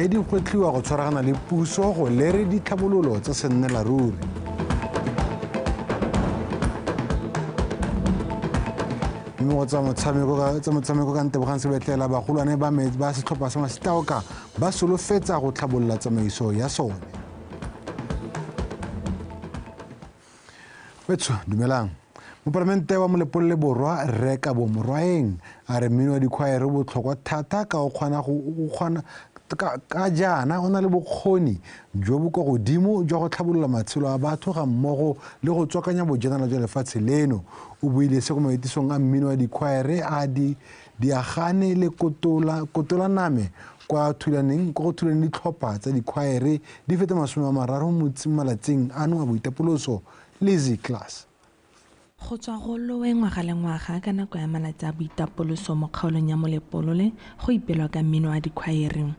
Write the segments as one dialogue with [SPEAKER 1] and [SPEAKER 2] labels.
[SPEAKER 1] Di gwetlhiwa go tshwaragana le puso go lere ditlhabololo tsa sennela ruri. Mme go tsa motshameko ka Ntebogang Sebetlela, bagolwane ba setlhopha sa Masitaoka ba solofetsa go tlhabolola tsamaiso ya sone. Wetsho, dumelang. Mopalamente wa Molepolole Borwa Rre Kabo Morwaeng a re mmino wa dikhwaere o botlhokwa thata ka o kgona go ka jaana o na le bokgoni jo bo kwa godimo jwa go tlhabolola matshelo a batho ga mmogo le go tswakanya bojanala jwa lefatshe leno. O buile se ko maitisong a mmino wa dikhwaere a diagane le kotolaname kwa thulaneng kwa go thulaneng ditlhopha tsa dikhwaere di feta 30 mo malatsing ano a boitapoloso. Lizzy Class.
[SPEAKER 2] Go tswa go lowe ngwaga le ngwaga ka nako ya malatsi a boitapoloso mo kgaolong ya Molepolole go ipelwa ka mmino wa dikhwaere.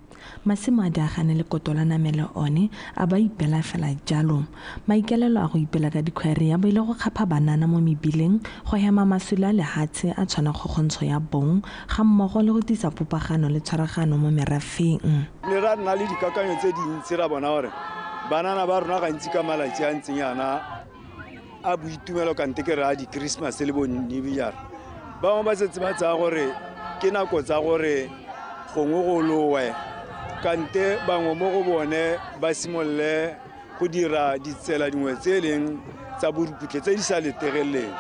[SPEAKER 2] Masimo a diagane le kotolaname le one a ba ipela fela jalo. Maikaelelo a go ipela ka dikhwaere ya bo ile go kgapha banana mo mebileng, go hema masula a lehatshe a tshwana kgokgontsho ya bong ga mmogo le go tlisa popagano le tshwaragano mo merafeng.
[SPEAKER 3] Ne ra nna le dikakanyo tse dintsi ra bona gore banana ba rona gantsi ka malatsi a ntseng yana a boitumelo kante ke re a di-Christmas le bo New Year, ba bangwe ba setse ba tsaya gore ke nako tsa gore gongwe go lowe, kante bangwe mo go bone ba simolole go dira ditsela dingwe tse e leng tsa borukutlhi tse di sa letegeleng.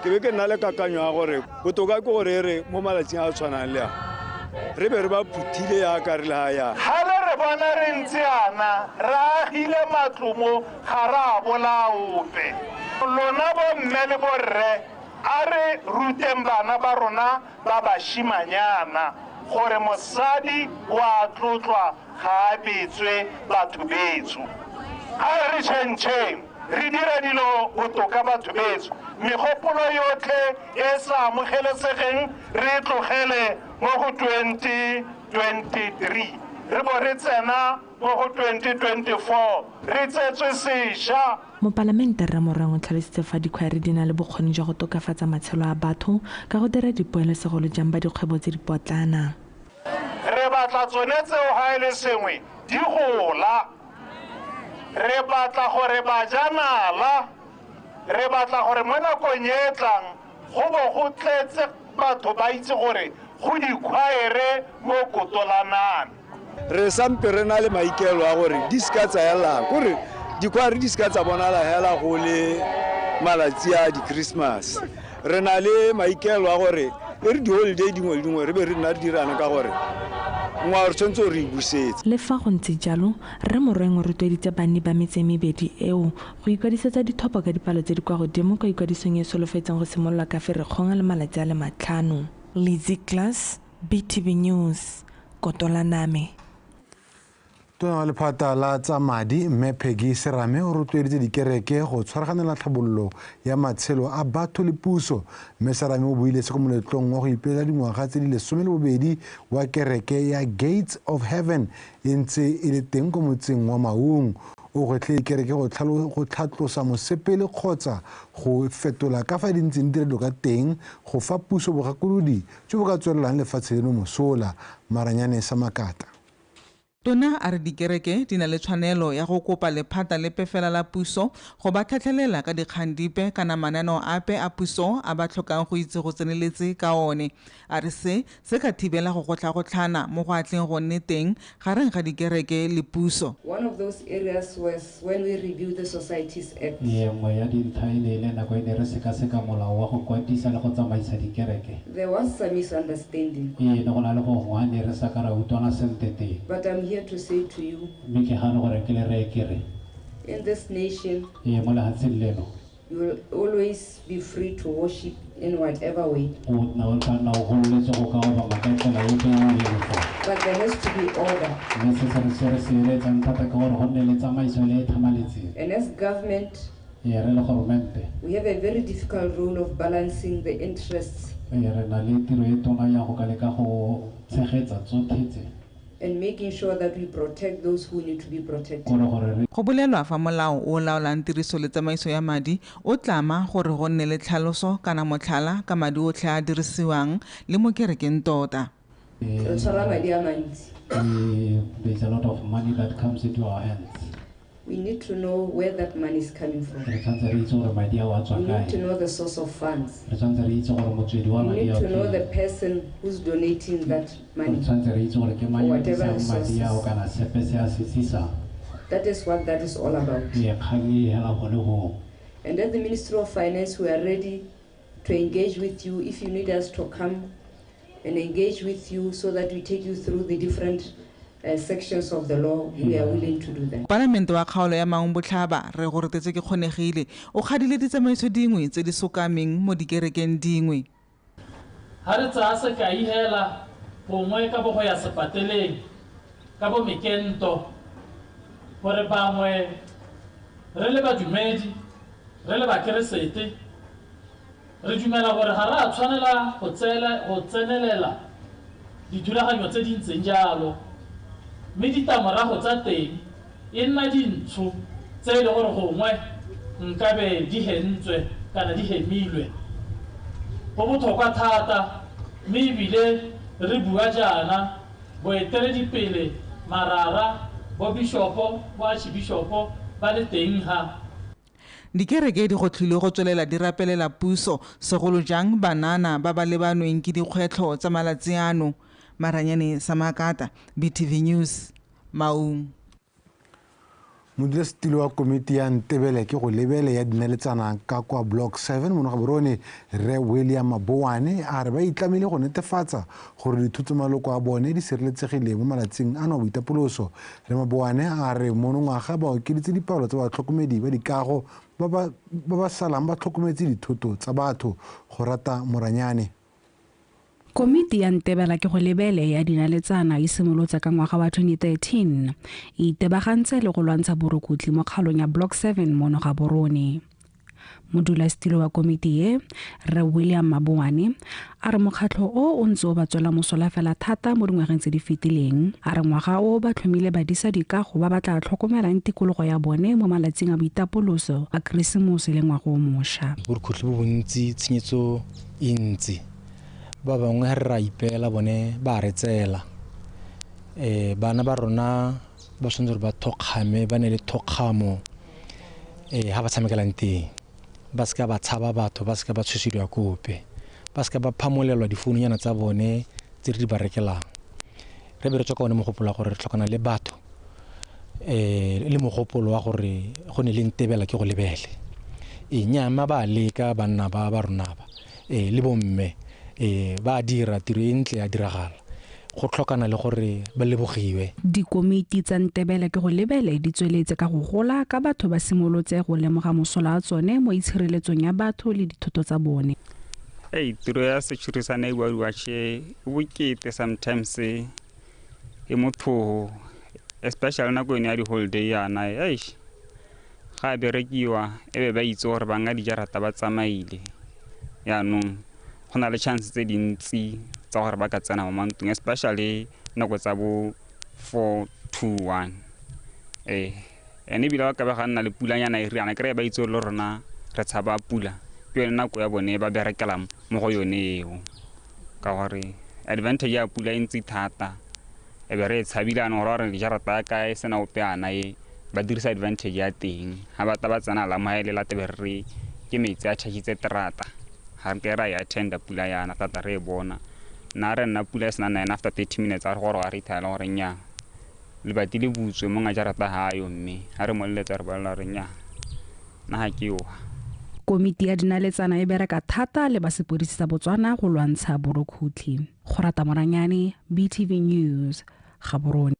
[SPEAKER 3] Ke be ke nna le kakanyo ya gore botoka ke gore e re mo malatsing a a tshwanang le a re be re ba phuthile yaka re le ga yana.
[SPEAKER 4] Ga le re bona re ntse yana re agile matlo mo ga re a bolaya ope. Lona bomme le borre a re ruteng bana ba rona ba bashimanyana gore mosadi wa tlotlwa ga a betswe batho betso. A re tšhentšheng re dire dilo botoka batho betso, megopolo yotlhe e sa amogelesegeng re tlogele mo go 2023 re bo re tsena mo go 2024 re tsetswe sešwa.
[SPEAKER 2] Mopalamente Rre Morwaeng o tlhalositse fa dikhwaere di na le bokgoni jwa go tokafatsa matshelo a batho ka go dira dipoelo segolo jang ba dikgwebo tse dipotlana.
[SPEAKER 4] Re batla tsone tseo ga e le sengwe di gola, re batla gore bajanala, re batla gore mo nakong e e tlang go bo go tletse batho ba itse gore go dikhwaere mo Kotolaname.
[SPEAKER 3] Re sampe re na le maikaelelo a gore di seka tsa ela, kore dikhwaere di seka tsa bonala hela go le malatsi a di-Christmas. Re na le maikaelelo a gore e re di-holiday dingwe le dingwe re be re nna re dirana ka gore ngwao re tshwanetse re e busetse.
[SPEAKER 2] Le fa go ntse jalo, Rre Morwaeng o rotloeditse banni ba metse e mebedi eo go ikwadisetsa dithopo ka dipalo tse di kwa godimo kwa ikwadisong e solofetseng go simololwa ka Ferikgong le malatsi a le 5. Lizzy Class, BTV News, Kotolaname.
[SPEAKER 1] Tona wa lephata la tsa madi Mme Peggy Serame o rotloeditse dikereke go tshwaraganela tlhabololo ya matshelo a batho le puso. Mme Serame o buile se ko moletlong wa go ipelela dingwaga tse di 12 wa kereke ya Gates of Heaven e ntse e le teng ko motseng wa Maung. O gwetlhile dikereke go tlhatlosa mosepele kgotsa go fetola ka fa di ntseng di dira ka teng go fa puso bogakolodi jo bo ka tswelelang lefatshe leno mosola. Maranyane sa Makata.
[SPEAKER 5] Tona a re dikereke di na le tshwanelo ya go kopa lephata lepe fela la puso go ba tlhatlhelela ka dikgang dipe kana mananeo ape a puso a ba tlhokang go itse go tseneletse ka one. A re se se ka thibela go gotlhagotlhana mo go atleng go nne teng gareng ga dikereke le puso.
[SPEAKER 6] One of those areas was when we reviewed the Societies Act.
[SPEAKER 7] E nngwe ya dintlha e ne e le nako e ne re sekaseka molao wa go kwadisa le go tsamaisa dikereke.
[SPEAKER 6] There was some misunderstanding.
[SPEAKER 7] E ne go na le go gongwe ne re sa ka ra utlwana sentle teng.
[SPEAKER 6] But I'm here to say to you,
[SPEAKER 7] Mme ke gane gore ke le reye ke re,
[SPEAKER 6] in this nation,
[SPEAKER 7] e mo lefatsheng leno,
[SPEAKER 6] you will always be free to worship in whatever way.
[SPEAKER 7] O nna o tla nna o gololetse go ka obama ka tsela epe e o e eletsang.
[SPEAKER 6] But there has to be order.
[SPEAKER 7] Mme se se re se re se eletsang thata ke gore go nne le tsamaiso le e tlhamaletseng.
[SPEAKER 6] And as government,
[SPEAKER 7] E re le goromente,
[SPEAKER 6] we have a very difficult role of balancing the interests.
[SPEAKER 7] E re na le tiro e tona ya go ka leka go tshegetsa tsotlhe tse.
[SPEAKER 6] And making sure that we protect those who need to be protected.
[SPEAKER 5] Go bolelwa fa molao o laolang tiriso le tsamaiso ya madi o tlama gore go nne le tlhaloso kana motlhala ka madi otlhe a dirisiwang le mo kerekeng tota.
[SPEAKER 6] Re tshwara madi a mantsi.
[SPEAKER 7] There's a lot of money that comes into our hands.
[SPEAKER 6] We need to know where that money is coming from.
[SPEAKER 7] Re tshwanetse re itse gore madi ao a tswa
[SPEAKER 6] We need to
[SPEAKER 7] kae.
[SPEAKER 6] know the source of funds.
[SPEAKER 7] Re tshwanetse re itse gore motswedi wa
[SPEAKER 6] We
[SPEAKER 7] madi
[SPEAKER 6] need
[SPEAKER 7] ao
[SPEAKER 6] to know
[SPEAKER 7] ke
[SPEAKER 6] the person who's donating that
[SPEAKER 7] eng. Re
[SPEAKER 6] money.
[SPEAKER 7] tshwanetse re itse gore ke mang yo o
[SPEAKER 6] Whatever
[SPEAKER 7] tlisang madi ao
[SPEAKER 6] resources.
[SPEAKER 7] kana sepe se a se tsisang.
[SPEAKER 6] That is what that is all about.
[SPEAKER 7] Ee, kgang e hela gone goo.
[SPEAKER 6] And at the Ministry of Finance, we are ready to engage with you if you need us to come and engage with you so that we take you through the different sections of the law. We are willing to do that.
[SPEAKER 5] Palamente wa kgaolo ya Maung Botlhaba re go retetse ke kgonegile o kgadile ditsamaiso dingwe tse di sokameng mo dikerekeng dingwe.
[SPEAKER 8] Ha re tsaya sekai hela gongwe ka bo go ya sepateleng ka bo mekento gore bangwe re le badumedi re le bakeresete re dumela gore ga re a tshwanela go tsenelela dithulaganyo tse di ntseng jalo, mme ditlamorago tsa teng e nna dintsho tse e le gore gongwe nkabe di hentswe kana di hemilwe. Go botlhokwa thata, mme ebile re bua jaana boeteledipele marara bo bishopo bo archbishopo ba le teng ha.
[SPEAKER 5] Dikereke di gotlhile go tswelela di rapelela puso segolo jang banana ba ba lebanweng ke dikgwetlho tsa malatsi ano. Maranyane Samakata, BTV News, Maung.
[SPEAKER 1] Modulasetilo wa komiti ya Ntebele ke go lebele ya dinaletsana ka kwa Block 7 mono Gaborone, Rre William Maboane a re ba itlamile go netefatsa gore dithuto maloko a bone di sireletsegile mo malatsing ano a boitapoloso. Rre Maboane a re monongwaga ba okeditse dipalo tsa batlhokomedi ba dikago ba ba salang ba tlhokometse dithoto tsa batho go rata Moranyane.
[SPEAKER 9] Komiti ya Ntebela ke go lebele ya dinaletsana e simolotse ka ngwaga wa 2013 e itebagantse le go lwantsha borukutli mo kgaolong ya Block 7 mono Gaborone. Modulasetilo wa komiti e, Rre William Maboane, a re mokgatlho o o ntse o ba tswela mosola fela thata mo dingwageng tse di fetileng. A re ngwaga o ba tlhomile badisa dikago ba ba tla tlhokomelang tikologo ya bone mo malatsing a boitapoloso a Keresemose le ngwaga o mošwa.
[SPEAKER 10] Borukhutlhi bo bontsi, tshenyetso e ntsi. Ba bangwe re ra ipeela bone ba re tseela. Bana ba rona ba tshwanetse gore ba thokgame, ba ne le thokgamo ha ba tshamekelang teng. Ba seka ba tshaba batho, ba seka ba tshosediwa kope, ba seka ba phamolelwa difoununyana tsa bone tse re di ba rekelang. Re be re tswa ka one mogopolo wa gore re tlhokana le batho le mogopolo wa gore go ne le Ntebela ke go lebele. Nnyaa ba leka banna ba ba rona ba le bomme ba dira tiro e ntle ya diragala. Go tlhokana le gore ba lebogiwe.
[SPEAKER 9] Dikomiti tsa Ntebele ke go lebele di tsweletse ka go gola ka batho ba simolotse go lemoga mosola wa tsone mo itshireletsong ya batho le dithoto tsa bone.
[SPEAKER 11] Tiro ya security sa neighborhood watch e bokete sometimes e motho especially nako eno ya di-holiday yana ga berekiwa e be ba itse gore banga dijarata ba tsamaile. Yaanong go na le chance tse dintsi tsa gore ba ka tsena mo mantlong, especially nako tsa bo 4 to 1. Ene ebile ba ka ba ga nna le pulanyana e riana kry-e ba itse le rona re tshaba pula, ke yone nako ya bone ba berekelang mo go yone eo, ka gore advantage ya pula e ntsi thata e be re e tshabile anong gore dijarata ya kae sena ope ana e ba dirisa advantage ya teng. Ha ba tla ba tsena la mo ha e le late be re ke metsi a tšhakitse terata, ga re ke ra e attenda pula yana thata re e bona. Nna re nna pula e sena 9 after 30 minutes a re gore ga re ithayela gore nnyaa lebati le butswe mo ngajarata ga yo, mme ga re mo leletsa re bolela gore nnyaa nna ga ke yoga.
[SPEAKER 9] Komiti ya dinaletsana e bereka thata le ba sepodisi sa Botswana go lwantsha borukhutlhi. Go rata Moranyane, BTV News, Gaborone.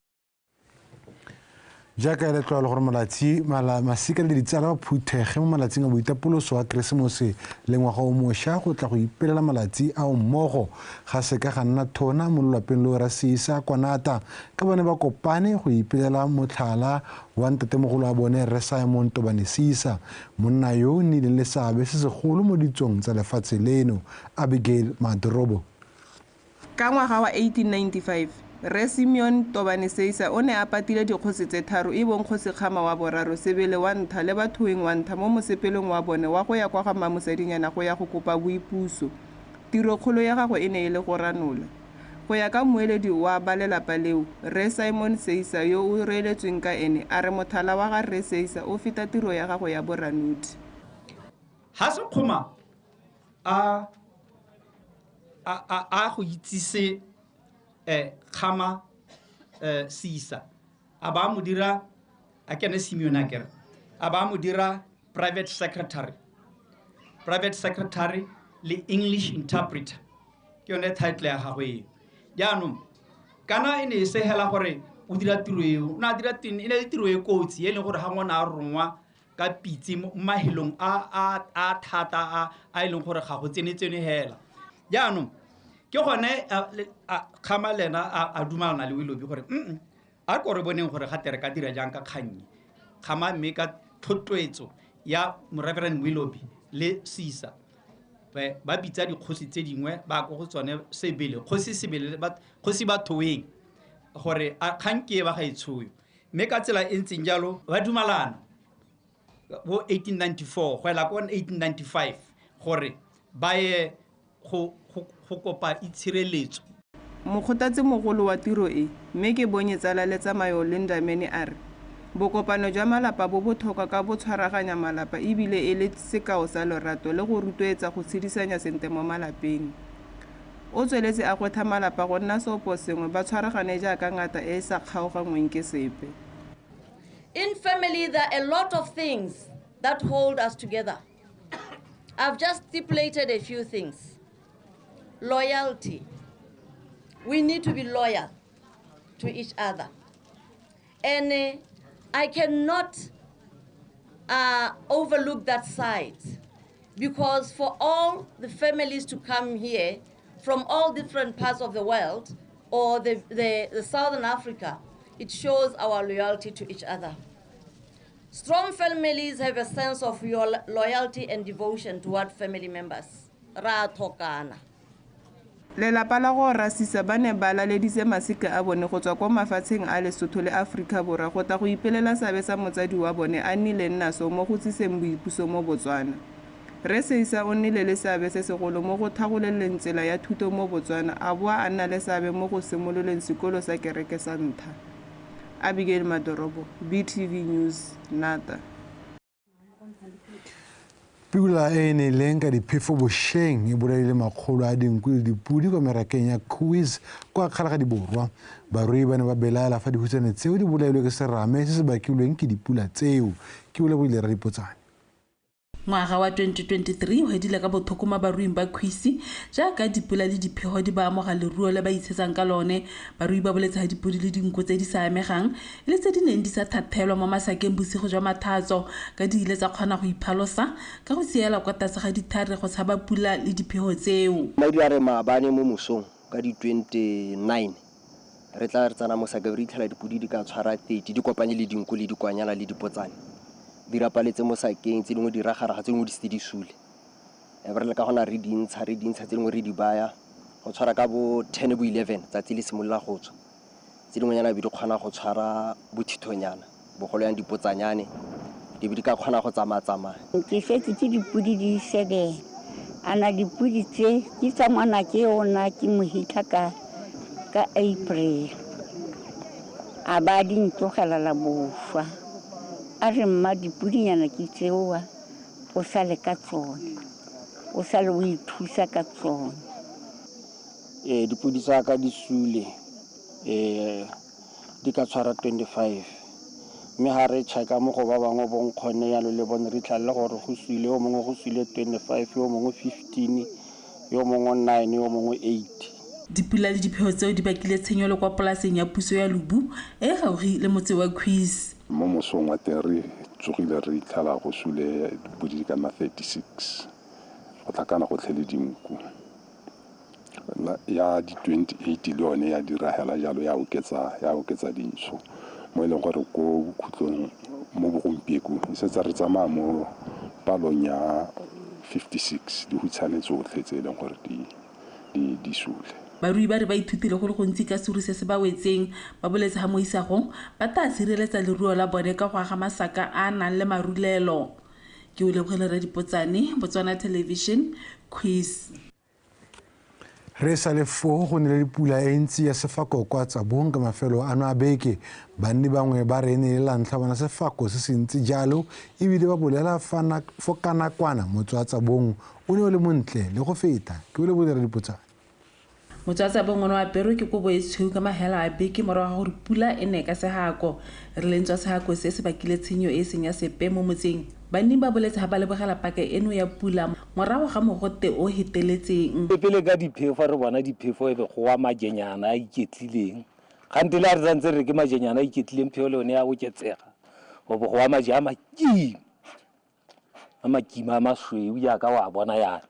[SPEAKER 1] Jaaka e le tlwaelo gore malatsi masika le ditsala ba phuthege mo malatsing a boitapoloso wa Keresemose le ngwaga o mošwa go tla go ipelela malatsi ao mmogo, ga seka ga nna thona mo lelapeng leo ra Seisa Kwanata ka bone ba kopane go ipelela motlhala wa ntatemogolo wa bone Rre Simon Tobane Seisa, monna yo o nnileng le seabe se segolo mo ditsong tsa lefatshe leno. Abigail Madrobo.
[SPEAKER 12] Ka ngwaga wa 1895, Rre Simeon Tobane Seisa o ne a patile dikgosi tse tharo e bong kgosi Kgama wa boraro, Sebele wa ntha le Bathoeng wa ntha mo mosepeleng wa bone wa go ya kwa ga Mmamosadingwana go ya go kopa boipuso. Tirokgolo ya gagwe e ne e le go ranola. Go ya ka mmueledi wa ba lelapa leo, Rre Simon Seisa yo o reeletsweng ka ene, a re mothala wa ga Rre Seisa o feta tiro ya gagwe ya boranodi.
[SPEAKER 13] Ha Sekgoma a go itsise Kgama Seisa, a ba mo dira a kene Simeon a kere, a ba mo dira private secretary le English interpreter, ke yone title ya gagwe eo. Jaanong kana e ne e se hela gore o dira tiro eo, o ne a dira e ne le tiro e kotsi e leng gore ga ngwana a rongwa ka pitse mo mahelong a thata a e leng gore ga go tsene hela. Jaanong ke gone Kgama le ena a dumalana le Willoughby gore a ko re boneng gore gate re ka dira jang ka kgannye. Kgama mme ka tlhotloetso ya Reverend Willoughby le Seisa ba bitsa dikgosi tse dingwe ba ko go tsone Sebele, kgosi Sebele, kgosi Bathoeng, gore kgang ke e ba ga e tshoyo. Mme ka tsela e ntseng jalo ba dumalana bo 1894 go ela ko 1895 gore ba ye go kopa itshireletso.
[SPEAKER 12] Mokgothatsi mogolo wa tiro e, mme ke bonye tsala le tsamayo Lindamene a re bokopano jwa malapa bo botlhokwa ka bo tshwaraganya malapa ebile e le sekao sa lorato le go rotloetsa go tshedisanya sentle mo malapeng. O tsweletse a gwetlha malapa go nna seopo sengwe ba tshwaragane jaaka ngata e e sa kgaoganngweng ke sepe.
[SPEAKER 14] In family, there are a lot of things that hold us together. I've just stipulated a few things. Loyalty. We need to be loyal to each other. And I cannot overlook that side, because for all the families to come here from all different parts of the world or the Southern Africa, it shows our loyalty to each other. Strong families have a sense of your loyalty and devotion toward family members. Ra thokana.
[SPEAKER 12] Lelapa la go Seisa ba ne ba laleditse masika a bone go tswa kwa mafatsheng a Lesotho le Aforika Borwa go tla go ipelela seabe sa motsadi wa bone a nnileng naso mo go tsiseng boipuso mo Botswana. Rre Seisa o nnile le seabe se segolo mo go tlhagoleleng tsela ya thuto mo Botswana, a boa a nna le seabe mo go simololeng sekolo sa kereke sa ntlha. Abigail Madorobo, BTV News, Nata.
[SPEAKER 1] Pula e e neleng ka diphefo bošeng e bolaile makgolo a dinku le dipudi kwa merakeng ya Khuis kwa Kgalagadi Borwa. Barui ba ne ba belaela fa dihutshane tseo di bolailwe ke serame se se bakilweng ke dipula tseo. Ke o lebohile Radipotsane.
[SPEAKER 15] Ngwaga wa 2023 o hedile ka bothoko mo baruing ba Khuis jaaka dipula le diphego di ba amoga leruo le ba itshetsang ka lone. Barui ba boletse ga dipudi le dinko tse di sa amegang le tse di neng di sa thathelwa mo masakeng bosigo jwa mathatso, ka di ile tsa kgona go iphalosa ka go siela kwa tlase ga dithare go tshaba pula le diphego tseo.
[SPEAKER 16] Madi a re maabane mo mosong ka di 29 re tla re tsena mo sakeng re itlhela dipudi di ka tshwara 30 di kopanye le dinko le dikwanyana le dipotsane. Di rapaletse mo sakeng, tse dingwe di ragaraga, tse dingwe di setse di sule. E be re leka gona re dintsha tse dingwe re di baya go tshwara ka bo 10 bo 11 tsatsi le simolola go tswa. Tse dingwenyana be di kgona go tshwara bothithonyana, bogolo yang dipotsanyane, di be di ka kgona go tsamaya-tsamaya.
[SPEAKER 17] Ke setse ke dipudi di 7. Ana dipudi tse ke tsa ngwana ke ona ke mo hitlha ka April. A ba di ntlogela la bofa. A re mma dipudinyana ke tseoa o sale ka tsone, o sale o ithusa ka tsone.
[SPEAKER 18] Dipudi tsa ka di sule, di ka tshwara 25. Mme ha re checka mo go ba bangwe bo nkgonne yalo le bone re tlhalle gore go sule o mongwe go sule 25, yo mongwe 15, yo mongwe 9, yo mongwe 8.
[SPEAKER 15] Dipula le diphego tseo di bakile tshenyelo kwa polaseng ya puso ya Lubu e gaufi le motse wa Khuis.
[SPEAKER 19] Mo mosong wa teng re tsogile re itlhela go sule dipudi di ka nna 36, go tlhakana gotlhe le dinku. Ya di 28 le yone ya dira hela jalo, ya oketsa dintsho mo e leng gore ko bokhutlong mo bogompieko e setse re tsamaya mo palong ya 56 dihutshane tsotlhe tse e leng gore di sule.
[SPEAKER 15] Barui ba re ba ithutile go le gontsi ka seru se se ba wetseng. Ba boletse ha mo isagong ba tla sireletsa leruo la bone ka go aga masaka a a nang le marulelo. Ke o lebogile Radipotsane, Botswana Television, Khuis.
[SPEAKER 1] Re sa le foo go ne le pula e ntsi ya sefako kwa Tsabong ka mafelo ano a beke. Banni bangwe ba re e ne e le la ntlha bona sefako se se ntsi jalo, ebile ba bolela fo ka nakwana motse wa Tsabong o ne o le montle le go feta. Ke o le bodira dipotsane.
[SPEAKER 15] Motse wa Tsabong o ne o aperwe ke kobo e tshweu ka mahela a beke morago ga gore pula e ne ka sehako. Re lentswa sehako se se bakile tshenyo e seng ya sepe mo motseng. Banni ba boletse ha ba lebogela paka eno ya pula morago ga mogote o heteletseng.
[SPEAKER 20] Pele ka diphefo re bona diphefo e be go wa majenyana a iketlileng. Gante le ha re santse re ke majenyana a iketlileng phefo le yone ya oketsega. Go bo go wa maje a makima. A makima a masweu jaaka wa bona yana.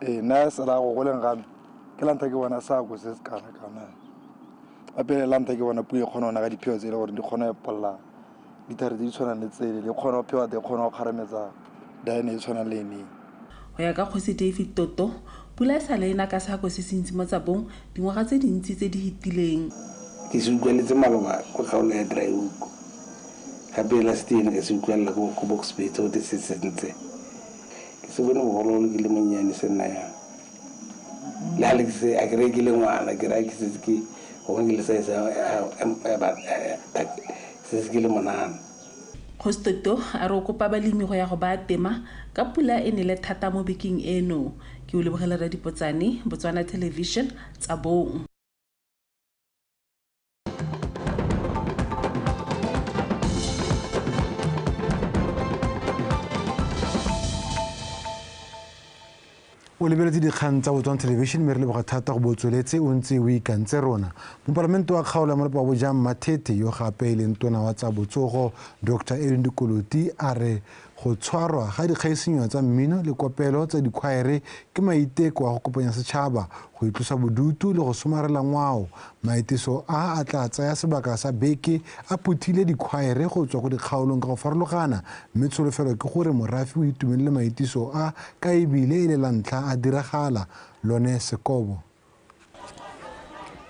[SPEAKER 21] Nna sala go goleng ga me ke la ntlha ke bona sako se se kana kana. Gape la ntlha ke bona puo e kgona go na ka diphefo tse e le gore di kgona go epolla dithare tse di tshwanang le tsele, le kgona go phewa teng, kgona go kgarametsa daene e tshwanang le eneng.
[SPEAKER 15] Go ya ka Kgosi David Toto, pula e sa le ena ka sehako se se ntsi mo Tsabong dingwaga tse dintsi tse di fetileng.
[SPEAKER 22] Ke se utlwaletse maloba ko kgaolo ya Draihoek. Gape last year ka se utlwalela ko Boksburg go te se sentse. Ke se bone bogologolo ke le monnyane se nna yang. Le ha le ke se a ke re ke le ngwana, ke raya ke setse ke gongwe ke le size se se ke le monana.
[SPEAKER 15] Kgosi Toto a re o kopa balemi go ya go baya tema ka pula e nele thata mo bekeng eno. Ke o lebogela Radipotsane, Botswana Television, Tsabong.
[SPEAKER 1] O lebeletse dikgang tsa Botswana Television mme re leboga thata go bo tsweletse o ntse o ikantse rona. Mopalamente wa kgaolo ya Molapo wa Bojang Mathethe yo gape e leng tona wa tsa botsogo Dr. Edwin Dikoloti a re go tshwarwa ga dikgaisanyo tsa mmino le kopelo tsa dikhwaere ke maiteko a go kopanya setšhaba, go itlosa bodutu le go somarela ngwao. Maitiso a a tla tsaya sebaka sa beke a phuthile dikhwaere go tswa go dikgaolong ka go farologana, mme tsholofelo ke gore morafe o itumelele maitiso a ka ebile e le la ntlha a diragala. Lone Sekobo.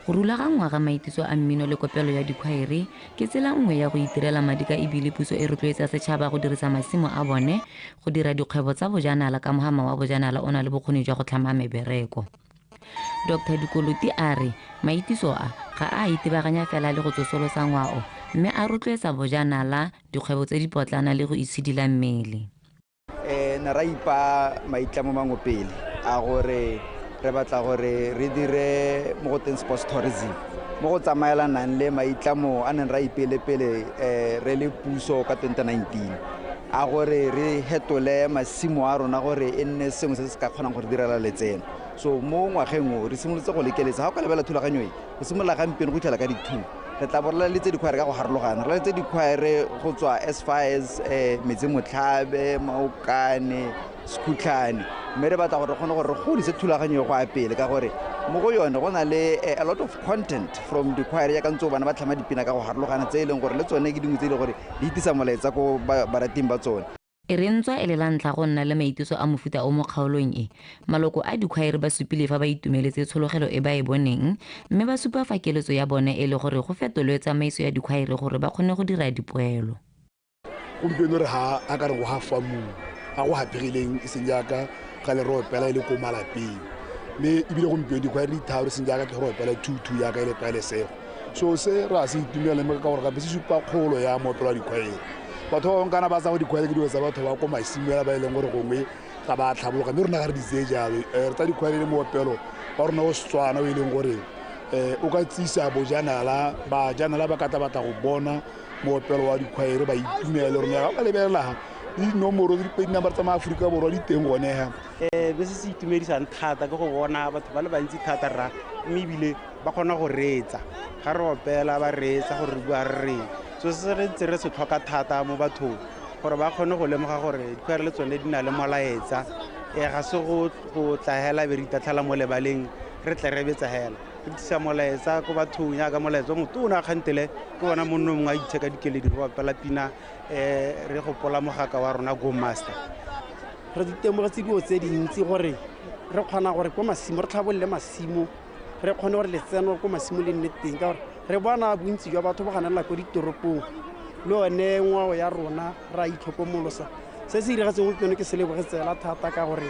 [SPEAKER 23] Go rulaganngwa ga maitiso a mmino le kopelo ya dikhwaere ke tsela nngwe ya go itirela madi ka ebile puso e rotloetsa setšhaba go dirisa masimo a bone go dira dikgwebo tsa bojanala ka mohama wa bojanala o na le bokgoni jwa go tlhama mebereko. Dr. Dikoloti a re maitiso a ga a itebaganya fela le go tsosolosa ngwao mme a rotloetsa bojanala, dikgwebo tse di potlana le go itshidila mmele.
[SPEAKER 24] Ne ra ipa maitlamo mangwe pele a gore re batla gore re dire mo go teng sports tourism mo go tsamaelanang le maitlamo a neng ra ipele pele re le puso ka 2019 a gore re hetole masimo a rona gore e nne sengwe se se ka kgonang gore direla letseno. So mo ngwageng o re simolotse go lekeletsa ga o ka lebela thulaganyo e go simolola gampieno go fitlhela ka di-2 re tla bo re laletse dikhwaere ka go harologana, re laletse dikhwaere go tswa as far as Metse Motlhabe, Maokane, Sekhutlhane, mme re batla gore re kgone gore re godise thulaganyo go ya pele ka gore mo go yone go na le a lot of content from dikhwaere jaaka ntse bana ba tlhama dipina ka go harologana tse e leng gore le tsone ke dingwe tse e leng gore di itisa molaetsa ko barating ba tsone.
[SPEAKER 23] E re ntswa e le la ntlha go nna le maitiso a mofuta o mo kgaolong e, maloko a dikhwaere ba supile fa ba itumeletse tshologelo e ba e boneng, mme ba supa fa keletso ya bone e le gore go fetolwe tsamaiso ya dikhwaere gore ba kgone go dira dipoelo.
[SPEAKER 25] Gompieno re ha a ka re go hafa mong a go hapegileng e seng jaaka ga le re opela e le ko malapeng, mme ebile gompieno dikhwaere di tharo e seng jaaka ke re opela 2-2 jaaka e le paelesego. So se re a se itumela mme ka gore gape se supa kgolo ya moopelo wa dikhwaere. Batho ba bangwe kana ba tsa go dikhwaere ke dilo tsa batho ba ko masimo ba e leng gore gongwe ga ba tlhabologa, mme rona ga re di tseye jalo. Re tsa dikhwaere le moopelo wa rona o Setswana o e leng gore o ka tsisa bojanala, bajanala ba ka tla batla go bona moopelo wa dikhwaere ba itumele. Rona ga o ka lebelela le dinomoro tse di tsa maAforika Borwa di teng gone ha.
[SPEAKER 26] Be se se itumedisang thata ke go bona batho ba le bantsi thata rra, mme ebile ba kgona go reetsa ga re opela ba reetsa gore re bua re reng. So se re ntse re se tlhoka thata mo bathong gore ba kgone go lemoga gore dikhwaere le tsone di na le molaetsa. Ga se go tla hela be re itatlhela mo lebaleng re tle re betsa hela, re tlisa molaetsa ko bathong jaaka molaetsa o motona kgantele ke bona monno mongwe a itsheka dikeledi re opela pina re gopola mogaka wa rona Go Master.
[SPEAKER 27] Re ditemogetse dilo tse dintsi gore re kgona gore ko masimo re tlhabolole masimo, re kgone gore letseno ko masimo le nne teng ka gore re bona bontsi jwa batho ba ganela ko ditoropong le one ngwao ya rona ra itlhokomolosa. Se se diragetseng gompieno ke se lebogetse fela thata ka gore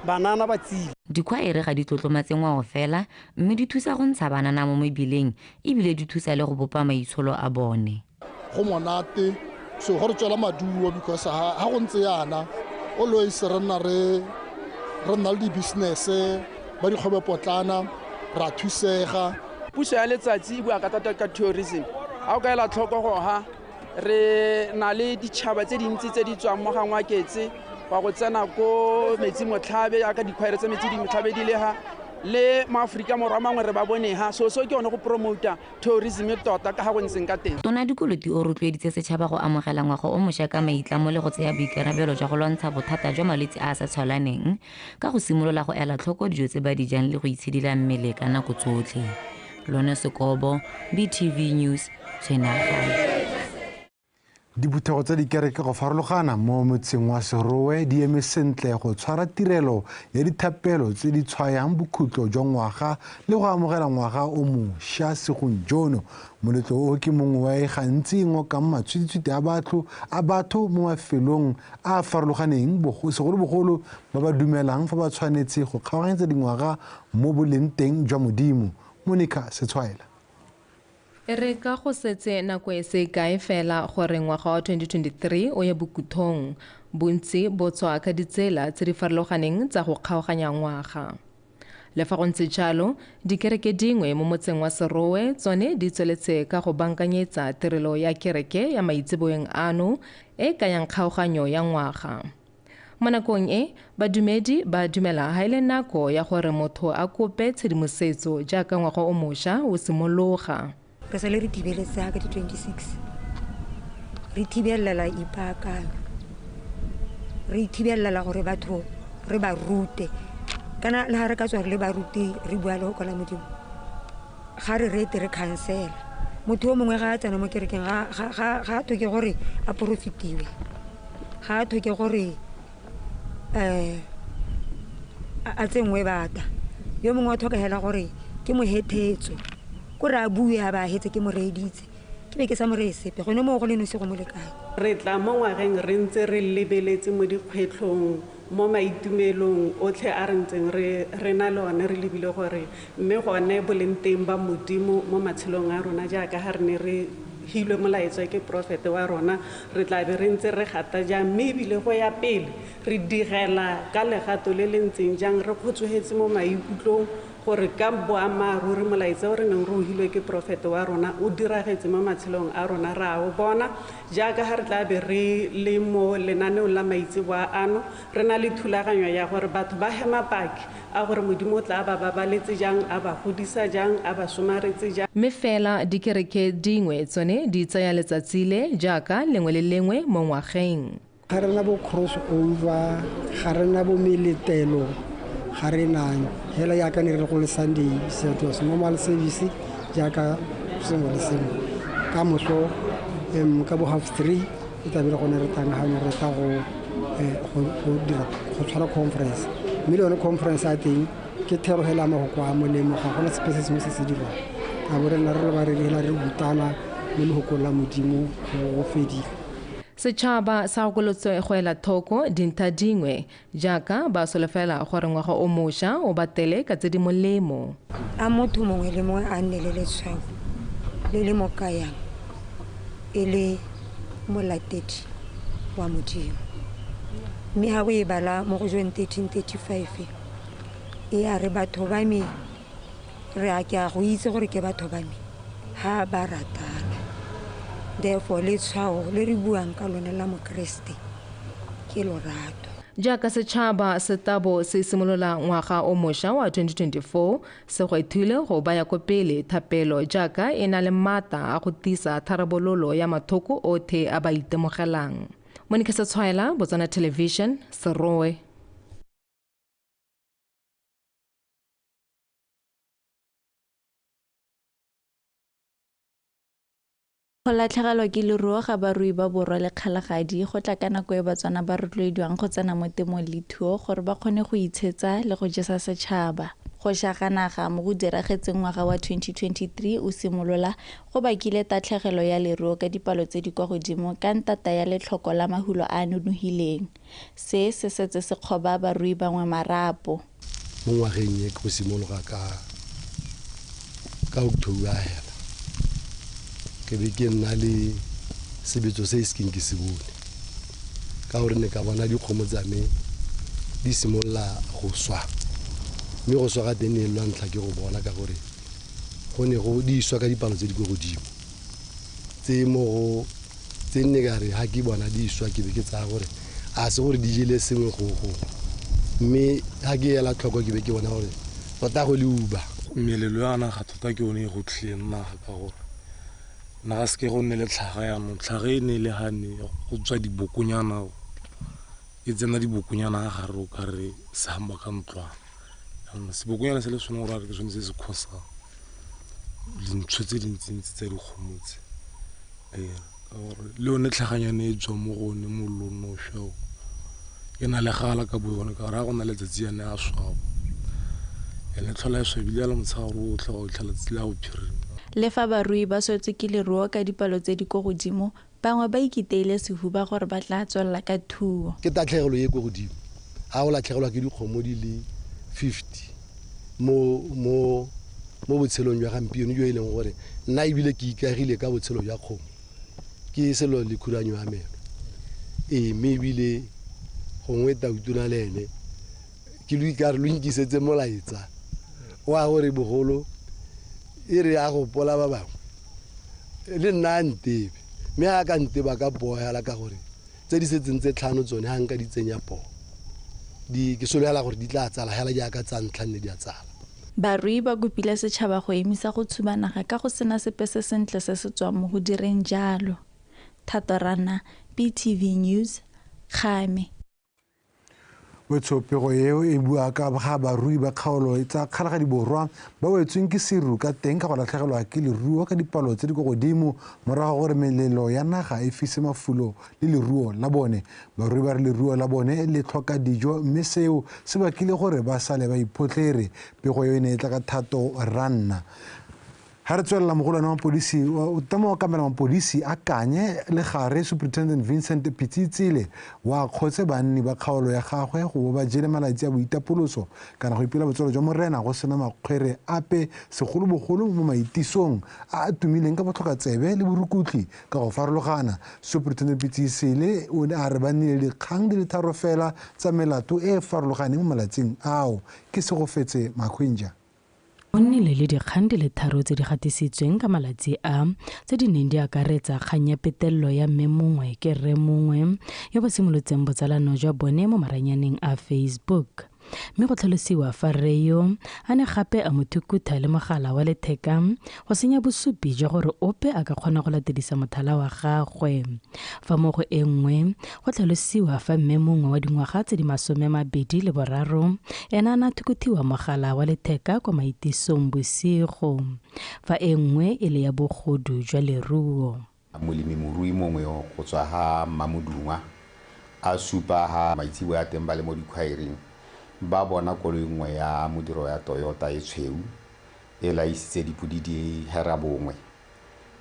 [SPEAKER 27] Banana ba tsile.
[SPEAKER 23] Dikhwaere ga di tlotlomatse ngwao fela, mme di thusa go ntsha banana mo mebileng ebile di thusa le go bopa maitsholo a bone.
[SPEAKER 2] Go monate, so go re tswela maduo because ha go ntse yana always re nna re nna le di-business ba dikgwebopotlana ra thusega.
[SPEAKER 3] Puso ya letsatsi e bua ka thata ka tourism. Ha o ka ela tlhoko go ha re na le ditšhaba tse dintsi tse di tswang mo ga Ngwaketse wa go tsena ko metsi motlhabe jaaka dikhwaere tsa metsi di motlhabe di le ha le maAforika Borwa mangwe re ba bone ha so so ke yone go promota tourism tota ka ga go ntseng ka teng.
[SPEAKER 23] Tona Dikoloti o rotloeditse setšhaba go amogela ngwaga o mošwa ka maitlamo le go tseya boikarabelo jwa go lwantsha bothata jwa malwetse a a sa tshwalaneng ka go simolola go ela tlhoko dijo tse ba di jang le go itshidila mmele ka nako tsotlhe. Lone Sekobo, BTV News, Tshwenagae.
[SPEAKER 1] Diphuthego tsa dikereke go farologana mo motseng wa Serowe di eme sentle go tshwara tirelo ya dithapelo tse di tshwayang bokhutlo jwa ngwaga le go amogela ngwaga o mošwa segong jono. Moletlo o ke mongwe wa e gantsi e ngokang matshwititshwiti a batho mo mafelong a a farologaneng, segolobogolo ba ba dumelang fa ba tshwanetse go kgaoganyetsa dingwaga mo boleng teng jwa Modimo. Monica Setshwaela.
[SPEAKER 4] Re ka go setse nako e se kae fela gore ngwaga wa 2023 o ye bokhutlong, bontsi bo tswa ka ditsela tse di farologaneng tsa go kgaoganya ngwaga. Le fa go ntse jalo, dikereke dingwe mo motseng wa Serowe tsone di tsweletse ka go bankanyetsa tirelo ya kereke ya maitseboeng ano e kayang kgaoganyo ya ngwaga. Mo nakong e, badumedi ba dumela ha e le nako ya gore motho a kope tshedimosetso jaaka ngwaga o mošwa o simologa.
[SPEAKER 5] Re sale re thibeletse ka di-26, re thibelela ipaakanyo, re thibelela gore batho re ba rute. Kana le ha re ka tswa re le baruti re bua le go kola Modimo, ga re rete re khansela. Motho o mongwe ga a tsena mo kerekeng ga a tlhoke gore a porofitiwe, ga a tlhoke gore a tsenngwe bata. Yo mongwe o tlhoka hela gore ke mo hethetso, ko re a bue a ba hetse ke mo reeditse, ke be ke sa mo reye sepe, gone moo go le nosi go mo lekane.
[SPEAKER 6] Re tla mo ngwageng re ntse re lebeletse mo dikgwetlhong, mo maitumelong otlhe a re ntseng re na le one, re lebile gore mme gone boleng teng ba Modimo mo matshelong a rona jaaka ga re ne re hilwe molaetsa ke profete wa rona, re tla be re ntse re gata jang, mme ebile go ya pele re digela ka legato le le ntseng jang, re kgotsogetse mo maikutlong gore ka boammaaruri molaetsa o re neng re o hilwe ke profete wa rona o diragetse mo matshelong a rona, re a o bona. Jaaka ga re tla be re le mo lenaneong la maitseboa ano, re na le thulaganyo ya gore batho ba hema paki a gore Modimo o tla ba babaletse jang, a ba godisa jang, a ba somaretse jang.
[SPEAKER 4] Mme fela dikereke dingwe tsone di tsaya letsatsi le jaaka lengwe le lengwe mo ngwageng.
[SPEAKER 7] Ga re na bo cross over, ga re na bo meletelo, ga re nang hela jaaka ne re go le Sunday it was normal service jaaka sengwe le sengwe. Ka moso ka bo 3:30 e tla be le gone re tangaganya re tla go dira go tshwara conference, mme le yone conference ya teng ke thero hela mahoko a molemo, ga gona sepe se sengwe se se dirwang. A bo re nna re le ba re hela re rutana mo lehokong la Modimo go fedile.
[SPEAKER 4] Setšhaba sa gakolotswe go ela thoko dintlha dingwe jaaka ba solofela gore ngwaga o mošwa o batele ka tse di molemo.
[SPEAKER 5] A motho mongwe le mongwe a nne le letshwao le le mo kayang e le molatedi wa Modimo. Mme ha o e bala mo go John 13:35 e a re batho ba me, re a ke a go itse gore ke batho ba me ha ba ratana. Therefore letshwao le re buang ka lone la Mokeresete ke lorato.
[SPEAKER 4] Jaaka setšhaba se tabo se simolola ngwaga o mošwa wa 2024, se gwethile go baya ko pele thapelo jaaka e na le maatla a go tiisa tharabololo ya mathoko otlhe a ba itemogelang. Monica Setshwaela, Botswana Television, Serowe.
[SPEAKER 8] Go latlhegelwa ke leruo ga barui ba Borwa le Kgalagadi go tla ka nako e Batswana ba rotloediwang go tsena mo temong le thuo gore ba kgone go itshetsa le go jesa setšhaba. Go ša ga naga mo go diragetseng ngwaga wa 2023 o simolola go bakile tatlhegelo ya leruo ka dipalo tse di kwa godimo ka ntata ya letlhoko la mahulo a a nonogileng. Se se setse se kgoba barui bangwe marapo.
[SPEAKER 9] Mo ngwageng e go simologa ka October hela ke be ke nna le sebetso se se keng ke se bone ka gore ne ka bona dikgomo tsa me di simolola go swa, mme go swa ga teng ne e lwa ntlha ke go bona ka gore go ne go di swa ka dipalo tse di kwa godimo tse mo go tse nne ka re ha ke bona di swa ke be ke tsaya gore a se gore di jele sengwe go mme ha ke ela tlhoko ke be ke bona gore tota go le uba.
[SPEAKER 10] Melelo ya naga tota ke yone e go tlileng naga ka gore naga se ke go nne le tlhaga yanong, tlhaga e ne e le gane go tswa dibokonyana e tsena dibokonyana ga gare o ka re se hamba ka ntlwana. Jaanong sebokonyana se le sone gore a re ke sone se se khosang dintsho tse dintsintsi tsa dikgomo tse. Ka gore le yone tlhaganyane e tswa mo go one mollo o šwa e na le gala ka bo yone ka gore ga go na letsatsi yane a swabo ene tlhola e swabile ya le motshegare otlhe go fitlhela letsatsi la bophirima.
[SPEAKER 8] Le fa barui ba swetswe ke leruo ka dipalo tse di kwa godimo, bangwe ba ikiteile sehuba gore ba tla tswelela ka thuo.
[SPEAKER 9] Ke tatlhegelo e kwa godimo ga o latlhegelwa ke dikgomo di le 50 mo botshelong jwa gampieno jo e leng gore nna ebile ke ikagile ka botshelo jwa kgomo ke selo le khuranyo ya meno. Mme ebile gongwe tautona le ene ke lo ikare lo nkisetse molaetsa wa gore bogolo e re a gopola ba bangwe le nna a ntebe, mme a ka nteba ka poo hela ka gore tse di setseng tse tlhano tsone ga nka di tsenya poo ke sologela gore di tla tsala hela jaaka tsa ntlha nne di a tsala.
[SPEAKER 8] Barui ba kopile setšhaba go emisa go tshuba naga ka go sena sepe se sentle se se tswang mo go direng jalo. Thato Rana, BTV News, Kgame.
[SPEAKER 1] Wetshopego eo e bua ka ga barui ba kgaolo tsa Kgalagadi Borwa ba wetsweng ke seru ka teng ka go latlhegelwa ke leruo ka dipalo tse di kwa godimo morago gore melelo ya naga e fise mafulo le leruo la bone. Barui ba re leruo la bone le tlhoka dijo mme seo se bakile gore ba sale ba iphotlhere. Pego eo e ne e tla ka Thato Ranna. Ha re tswelela mogolwane wa mapodisi o tama wa kamela mapodisi a Kanye le gare Superintendent Vincent Pitsitsile wa kgotse banni ba kgaolo ya gagwe go bo ba jele malatsi a boitapoloso kana go ipela botshelo jwa morena go sena makgwere ape segolobogolo mo maitisong a a tumileng ka botlhokatsebe le borukutlhi ka go farologana. Superintendent Pitsitsile o ne a re ba nnile dikgang di le tharo fela tsa melato e e farologaneng mo malatsing ao. Ke Segofetse Makhwinja.
[SPEAKER 11] Go nnile le dikgang di le tharo tse di gatisitsweng ka malatsi a tse di neng di akaretsa kgang ya petelelo ya mme mongwe ke rre mongwe yo ba simolotseng botsalano jwa bone mo maranyaneng a Facebook. Mme go tlhalosiwa fa rre yo a ne gape a mo thukutha le mogala wa letheka go senya bosupi jwa gore ope a ka kgona go latedisa mothala wa gagwe. Fa mo go e nngwe go tlhalosiwa fa mme mongwe wa dingwaga tse di 23 ena a ne a thukuthiwa mogala wa letheka kwa maitisong bosigo, fa e nngwe e le ya bogodu jwa leruo.
[SPEAKER 12] Molemirui mongwe go tswa ga Mamodungwa a supa ga maitsiboa a teng ba le mo dikhwaereng ba bona koloi nngwe ya modiro ya Toyota e tshweu e laisitse dipodi di hera bongwe,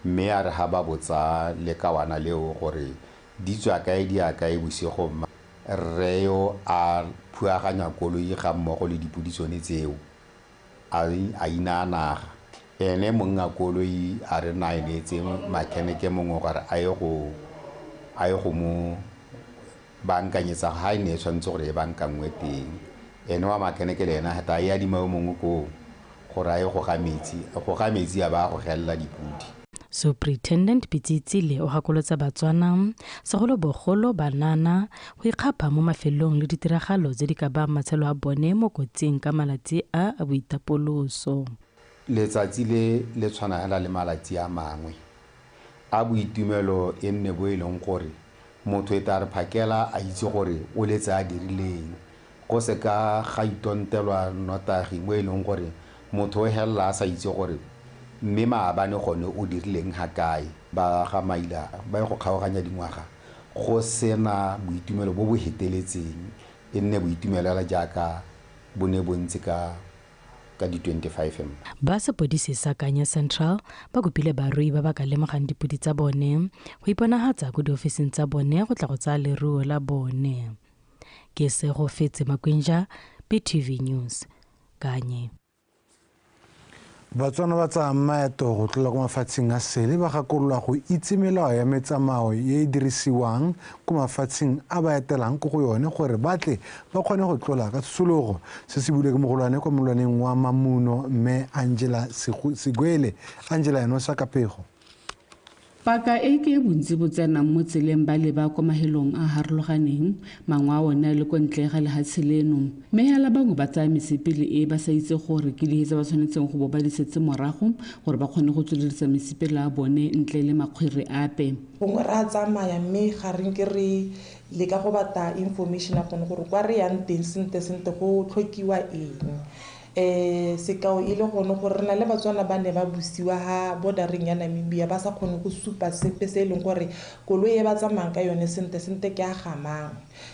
[SPEAKER 12] mme a re ga ba botsa lekawana leo gore di tswa kae di ya kae bosigo, rre yo a phuaganya koloi ga mmogo le dipodi tsone tseo a inaya naga. Ene monga koloi a re na e neetse makheneke mongwe gore a ye go mo bankanyetsa ga e ne e tshwanetse gore e bankangwe teng. Ene wa makheneke le ena ta e adima yo mongwe koo gore a ye go ga metsi a ba go gelela dipodi.
[SPEAKER 11] Superintendent Pitsitsile o gakolotsa Batswana segolobogolo banana go ikgapha mo mafelong le ditiragalo tse di ka bayang matshelo a bone mo kotsing ka malatsi a a boitapoloso.
[SPEAKER 12] Letsatsi le le tshwana hela le malatsi a mangwe a boitumelo e nne bo e leng gore motho e tla re phakela a itse gore o letse a dirileng, go se ka ga itontelwa nnotagi mo e leng gore motho o helela a sa itse gore mme maabane gone o dirileng ga kae. Ba ga maila ba ye go kgaoganya dingwaga go sena boitumelo bo bo heteletseng, e nne boitumelo hela jaaka bo ne bo ntse ka Ka di-25.
[SPEAKER 11] Ba sepodisi sa Kanye Central ba kopile barui ba ba ka lemogang dipodi tsa bone go iponagatsa ko diofising tsa bone go tla go tsaya leruo la bone. Ke Segofetse Makwinja, BTV News, Kanye.
[SPEAKER 1] Batswana ba tsaya maeto go tlola ko mafatsheng a sele ba gakololwa go itse melao ya metsamao e e dirisiwang ko mafatsheng a ba etelang ko go yone gore ba tle ba kgone go tlola ka tshosologo. Se se buile ke mogolwane kwa molwaneng wa Mamuno, mme Angela Segwele. Angela Enosa ka pego.
[SPEAKER 13] Paka e ke bontsi bo tsenang mo tseleng ba leba kwa mahelong a harologaneng, mangwe a one a le ko ntle ga lehatshe leno. Mme hela bangwe ba tsaya mesepele e ba sa itse gore ke dihe tse ba tshwanetseng go bo ba di setse morago gore ba kgone go tsweledisa mesepele a bone ntle le makgwere ape.
[SPEAKER 14] Gongwe re a tsamaya mme ga re nke re leka go batla information ya gone gore kwa re yang teng sentle-sentle go tlhokiwa eng. Sekao e le gone gore re na le Batswana ba ne ba busiwa ha bordereng ya Namibia ba sa kgone go supa sepe se e leng gore koloi e ba tsamayang ka yone sentle-sentle ke a gamang.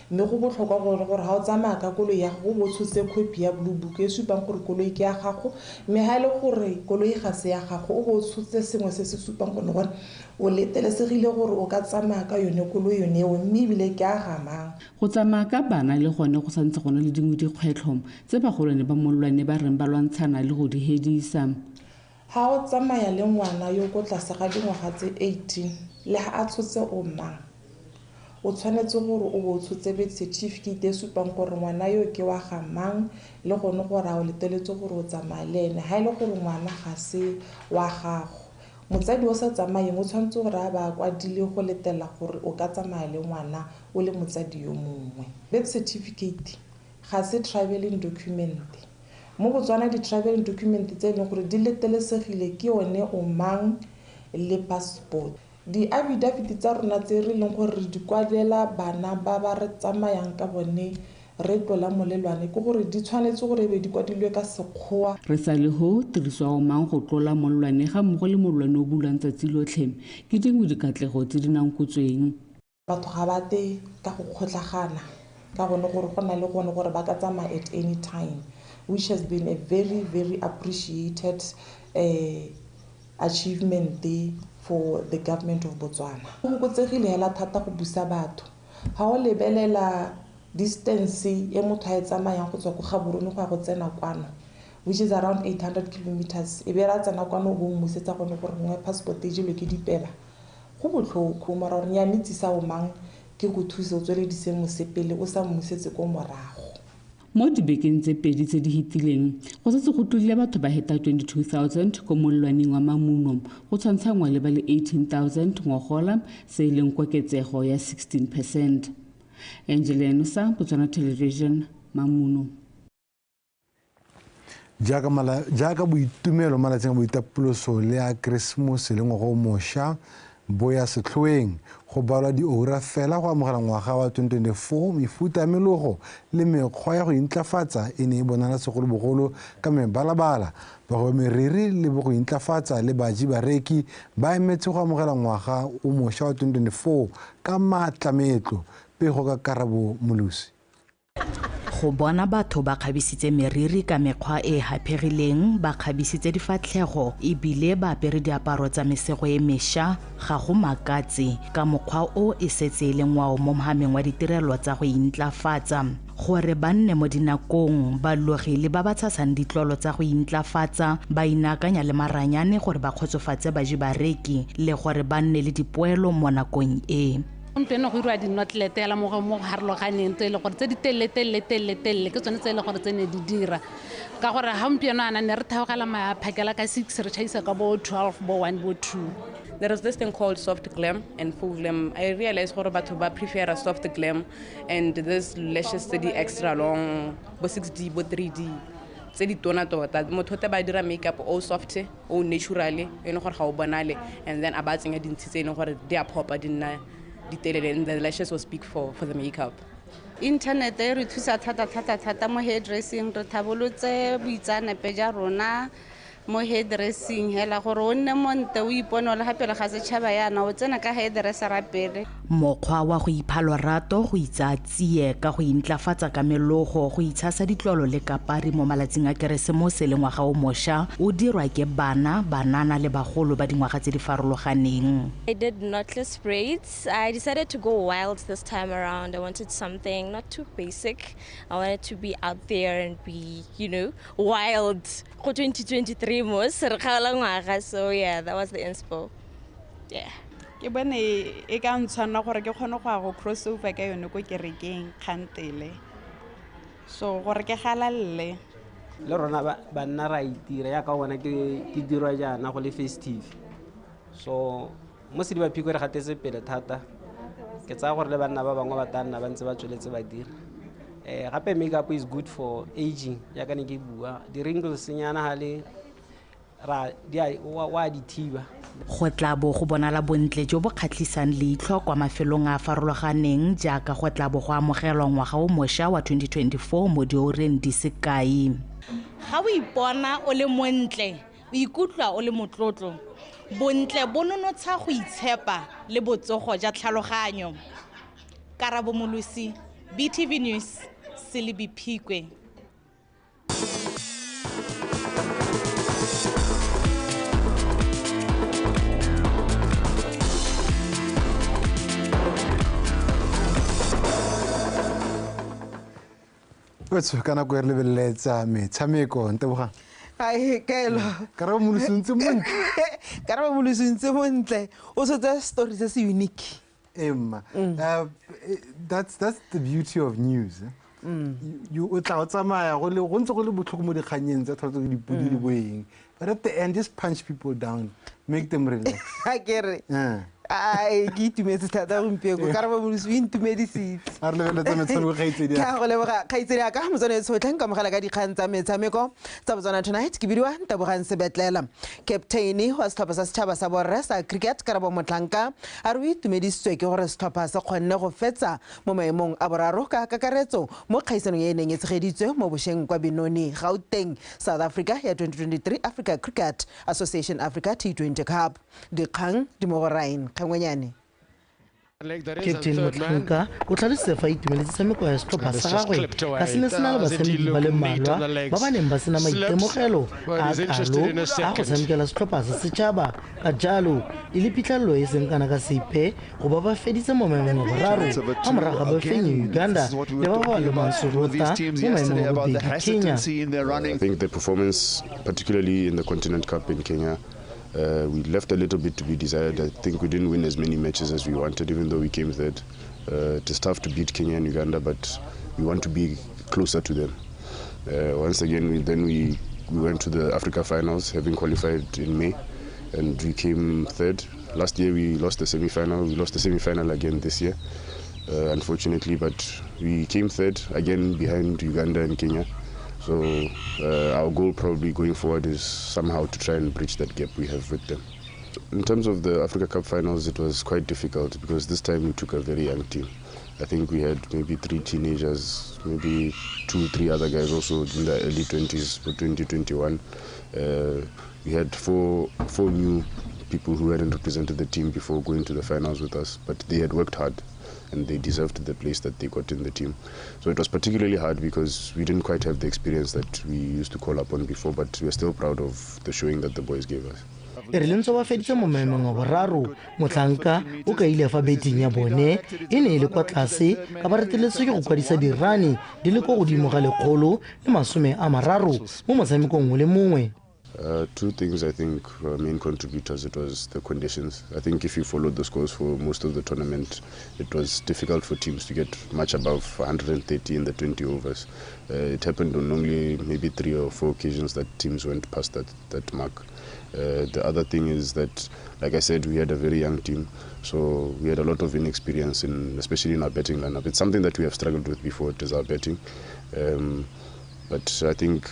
[SPEAKER 14] Mme go botlhokwa gore ha o tsamaya ka koloi ya gago o bo tshotse copy ya blue book e supang gore koloi ke ya gago, mme ha e le gore koloi ga se ya gago o bo tshotse sengwe se se supang gone gore o letelesegile gore o ka tsamaya ka yone koloi yone eo, mme ebile ke a gamang.
[SPEAKER 13] Go tsamaya ka bana le gone go santse go na le dingwe dikgwetlho tse bagolwane ba molwane ba reng ba lwantshana le go di hedisa.
[SPEAKER 14] Ha o tsamaya le ngwana yo ko tlase ga dingwaga tse 18 le ha a tshotse o mang, o tshwanetse gore o bo o tshotse birth certificate e supang gore ngwana yo ke wa ga mang le gone gore a o leteletse gore o tsamaya le ene. Ha e le gore ngwana ga se wa gago, motsadi o sa tsamayeng o tshwanetse gore a ba kwadile go letela gore o ka tsamaya le ngwana o le motsadi yo mongwe. Birth certificate ga se travelling document. Mo Botswana di-travelling document tse e leng gore di letelesegile ke yone o mang le passport. Di-affidavit tsa rona tse re leng gore re di kwalela bana ba ba re tsamayang ka bone re tlola molelwane ke gore di tshwanetse gore e be di kwadilwe ka Sekgowa.
[SPEAKER 13] Re sa le ho tiriso ya omang go tlola molelwane ga mmogo le molelwane o bulwang tsatsi lotlhe ke dingwe dikatlego tse di nankotsweng.
[SPEAKER 14] Batho ga ba te ka go kgotlhagana ka gone gore go na le gone gore ba ka tsamaya at any time, which has been a very, very appreciated achievement for the government of Botswana. Go fokotsegile hela thata go busa batho. Ha o lebelela distance e motho a e tsamayang go tswa ko Gaborone go ya go tsena kwano, which is around 800 kilometers, e be ra tsena kwano o bo mmusetsa gone gore gongwe passport e jelwe ke dipeba. Go botlhoko mara gore nya metsi sa o mang ke go thuse o tsweledise mosepele o sa mmusetse ko morago.
[SPEAKER 13] Mo dibekeng tse pedi tse di fetileng go setse go tlodile batho ba heta 22,000 ko molelwaneng wa Mamuno go tshwantshangwa le ba le 18,000 ngogola, se e leng koketsego ya 16%. Angela Enosa, Botswana Television, Mamuno.
[SPEAKER 1] Jaaka boitumelo malatsing a boitapoloso le a Keresemose le ngwaga o mošwa bo ya setlhoeng go balwa dioura fela go amogela ngwaga wa 2024, mefuta ya melogo le mekgwa ya go intlafatsa e ne e bonala segolobogolo ka mebalabala. Bagwebi meriri le bo go intlafatsa le baji bareki ba emetse go amogela ngwaga o mošwa wa 2024 ka maatlametlo. Pego ka Karabo Molusi.
[SPEAKER 16] Go bona batho ba kgabisitse meriri ka mekgwa e haphegileng, ba kgabisitse difatlhego ebile ba apere diaparo tsa mesego e mešwa ga go makatse ka mokgwa o e setse e le ngwao mo mohameng wa ditirelo tsa go intlafatsa. Gore ba nne mo dinakong, balogi le ba ba tshasang ditlolo tsa go intlafatsa ba inaakanya le maranyane gore ba kgotsofatse baji bareki le gore ba nne le dipoelo mo nakong e.
[SPEAKER 17] Gompieno go diriwa di-notlet hela mo go harologaneng tse e le gore tse di telele ke tsone tse e le gore tse ne di dira, ka gore gompieno ana ne re theogela maphakela ka 6 re tšhaisa ka bo 12 bo 1 bo 2.
[SPEAKER 18] There is this thing called soft glam and full glam. I realize gore batho ba prefer soft glam and this lashes tse di extra long bo 6D bo 3D tse di tona tota. Motho o te ba dira makeup o soft o natural e leng gore ga o bonale, and then a ba tsenya dintshi tse e leng gore di a popa di nna ditelele, and the lashes will speak for the makeup.
[SPEAKER 19] Internet e re thusa thata thata thata mo hairdressing, re thabolotse boitseanape ja rona Mo hairdressing hela gore o nne monte o ipone o le gape le ga setšhaba yana o tsena ka hairdressera pele.
[SPEAKER 16] Mokgwa wa go ipha lorato, go itsaya tsie ka go intlafatsa ka melogo, go itshasa ditlolo le kapari mo malatsing a Keresemose le ngwaga o mošwa o dirwa ke bana, banana le bagolo ba dingwaga tse di farologaneng.
[SPEAKER 15] I did knotless braids. I decided to go wild this time around. I wanted something not too basic. I wanted to be out there and be, wild. Go 2023 mos re kgaola ngwaga, so yeah, that was the inspo. Yeah.
[SPEAKER 20] Ke bone e ka ntshwanela gore ke kgone go ya go crossover ka yone ko kerekeng kgantele, so gore ke galalele.
[SPEAKER 21] Le rona banna ra itira yaka bona ke dirwa jaana go le festive, so mo Sediba Phikwe re gatetse pele thata. Ke tsaya gore le banna ba bangwe ba tla nna ba ntse ba tsweletse ba dira. Gape makeup is good for aging, jaaka ne ke bua, di-wrinkles nyana ga le wa di thiba.
[SPEAKER 16] Go tla bo go bonala bontle jo bo kgatlhisang leitlho kwa mafelong a a farologaneng jaaka go tla bo go amogelwa ngwaga o mošwa wa 2024 mo dioreng di se kae.
[SPEAKER 22] Ga o ipona o le montle, o ikutlwa o le motlotlo. Bontle bo nonotsha go itshepa le botsogo ja tlhaloganyo. Karabo Molosi, BTV News, Selebi Phikwe.
[SPEAKER 1] Wetso ka nako e re lebeletsa metshameko, Ntebogang.
[SPEAKER 24] Ai kaelo.
[SPEAKER 1] Karabo Molosi ntse montle.
[SPEAKER 24] Karabo Molosi ntse montle. O sotse story se se unique.
[SPEAKER 1] Emma, that's the beauty of news. You o tla o tsamaya go le go ntse go le botlhoko mo dikganyeng tsa thotse dipodi le boeng. But at the end, just punch people down, make them relax.
[SPEAKER 24] Ha ke re. Ai ke itumetse thata gompieno, Karabo Molosi o intumedisitse.
[SPEAKER 1] A re lebeletse metshameko kgaitsedi ya.
[SPEAKER 24] Ke a go leboga kgaitsedi ya ka, Motswana e tshotlheng ka mogala ka dikgang tsa metshameko tsa Botswana Tonight. Ke bidiwa Ntebogang Sebetlela. Captain wa setlhopha sa setšhaba sa borre sa cricket Karabo Motlhanka a re o itumedisitswe ke gore setlhopha se kgonne go fetsa mo maemong a boraro ka kakaretso mo kgaisanong e e neng e tshegeditswe mo bošeng kwa Benoni, Gauteng, South Africa ya 2023 Africa Cricket Association Africa T20 Cup. Dikgang di mo go Ryan Kgangwenyane.
[SPEAKER 25] Captain Motlhanka o tlhalositse fa itumeletse tshameko ya setlhopha sa gagwe ka se ne se na le batshameki ba le mmalwa ba ba neng ba sena maitemogelo a kalo a go tshamekela setlhopha sa setšhaba, ka jalo e le phitlhelelo e seng kana ka sepe go ba ba feditse mo maemong a boraro ka morago ga ba fenye Uganda le ba ba lomang serota mo maemong a bobedi Kenya.
[SPEAKER 27] I think the performance, particularly in the Continent Cup in Kenya, we left a little bit to be desired. I think we didn't win as many matches as we wanted, even though we came third. It is tough to beat Kenya and Uganda, but we want to be closer to them. Once again, we went to the Africa finals, having qualified in May, and we came third. Last year we lost the semi-final. We lost the semi-final again this year, unfortunately, but we came third again behind Uganda and Kenya. So our goal probably going forward is somehow to try and bridge that gap we have with them. In terms of the Africa Cup finals, it was quite difficult because this time we took a very young team. I think we had maybe 3 teenagers, maybe 2, 3 other guys also in their early 20s for 2021. We had four new people who hadn't represented the team before going to the finals with us, but they had worked hard and they deserved the place that they got in the team. So it was particularly hard because we didn't quite have the experience that we used to call upon before, but we're still proud of the showing that the boys gave us.
[SPEAKER 25] E re le ntse ba feditse mo maemong a boraro, Motlhanka o kaile fa betting ya bone e ne e le kwa tlase ka ba reteletswe ke go kwadisa dirane di le kwa godimo ga 130 mo motshamekong o le mongwe.
[SPEAKER 27] Two things I think were main contributors. It was the conditions. I think if you followed the scores for most of the tournament, it was difficult for teams to get much above 130 in the 20 overs. It happened on only maybe 3 or 4 occasions that teams went past that mark. The other thing is that, like I said, we had a very young team, so we had a lot of inexperience, especially in our batting lineup. It's something that we have struggled with before, it is our batting. But I think,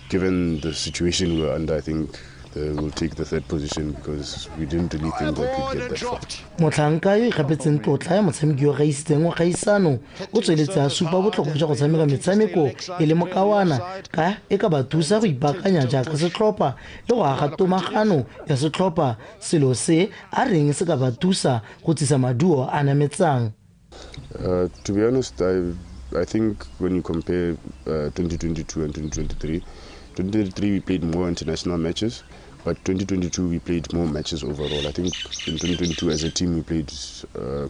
[SPEAKER 27] given the situation we were under, I think
[SPEAKER 2] we'll take the third position because we didn't really think that we'd get that far.
[SPEAKER 25] Motlhanka yo ikgapetseng tlotla ya motshameki yo gaisitseng wa kgaisano o tsweletse a supa botlhokwa jwa go tshameka metshameko e le mokawana ka e ka ba thusa go ipaakanya jaaka setlhopha le go aga tomagano ya setlhopha, selo se a reng se ka ba thusa go tsisa maduo a nametsang.
[SPEAKER 2] To be honest, I think when you compare 2022 and 2023, 2023 we played more international matches, but 2022 we played more matches overall. I think in 2022 as a team we played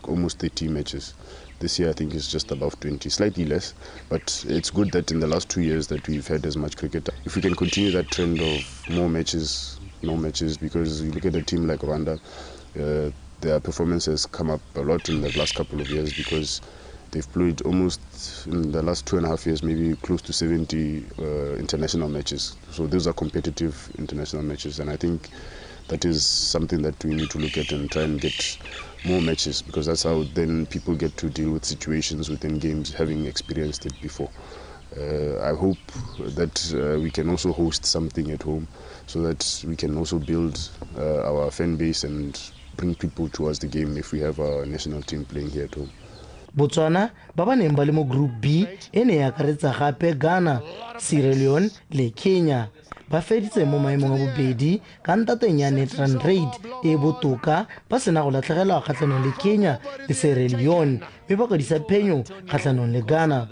[SPEAKER 2] almost 30 matches. This year I think it's just above 20, slightly less, but it's good that in the last 2 years that we've had as much cricket. If we can continue that trend of more matches, no matches, because you look at a team like Rwanda, their performance has come up a lot in the last couple of years because they've played almost, in the last 2.5 years, maybe close to 70 international matches. So those are competitive international matches, and I think that is something that we need to look at and try and get more matches, because that's how then people get to deal with situations within games, having experienced it before. I hope that we can also host something at home so that we can also build our fan base and bring people towards the game if we have our national team playing here at home.
[SPEAKER 25] Botswana ba ba neng ba le mo Group B e ne ya akaretsa gape Ghana, Sierra Leone le Kenya. Ba feditse mo maemong a bobedi ka ntateng ya net run rate e botoka ba sena go latlhegelwa kgatlhanong le Kenya le Sierra Leone, mme ba kwadisa phenyo kgatlhanong le Ghana.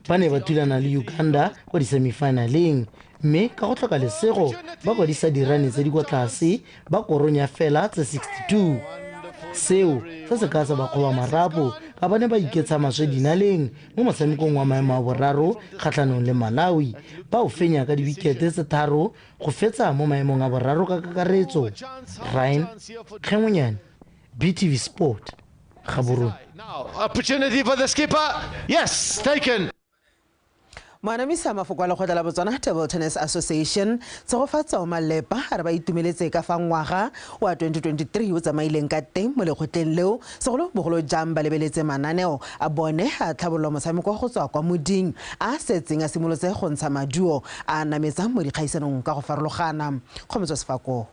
[SPEAKER 25] Ba ne ba thulana le Uganda kwa di-semifinaleng, mme ka go tlhoka lesego ba kwadisa dirane tse di kwa tlase ba koronya fela tse 62. Seo se se ka sa ba kgoba marapo ka ba ne ba iketsha maswe dinaleng mo motshamekong wa maemo a boraro kgatlhanong le Malawi, ba o fenya ka diwikete tse 3 go fetsa mo maemong a boraro ka kakaretso. Ryan Kgengonyane, BTV Sport, Gaborone.
[SPEAKER 3] Opportunity for the skipper. Yes, taken.
[SPEAKER 24] Moanamisa mafoko a lekgotla la Botswana Table Tennis Association Tshegofatso Malepa a re ba itumeletse ka fa ngwaga wa 2023 o tsamaileng ka teng mo lekgotleng leo, segolobogolo jang ba lebeletse mananeo a bone a tlhabololo motshameko go tswa kwa moding a setseng a simolotse go ntsha maduo a nametsang mo dikgaisanong ka go farologana. Kgomotso Sefako.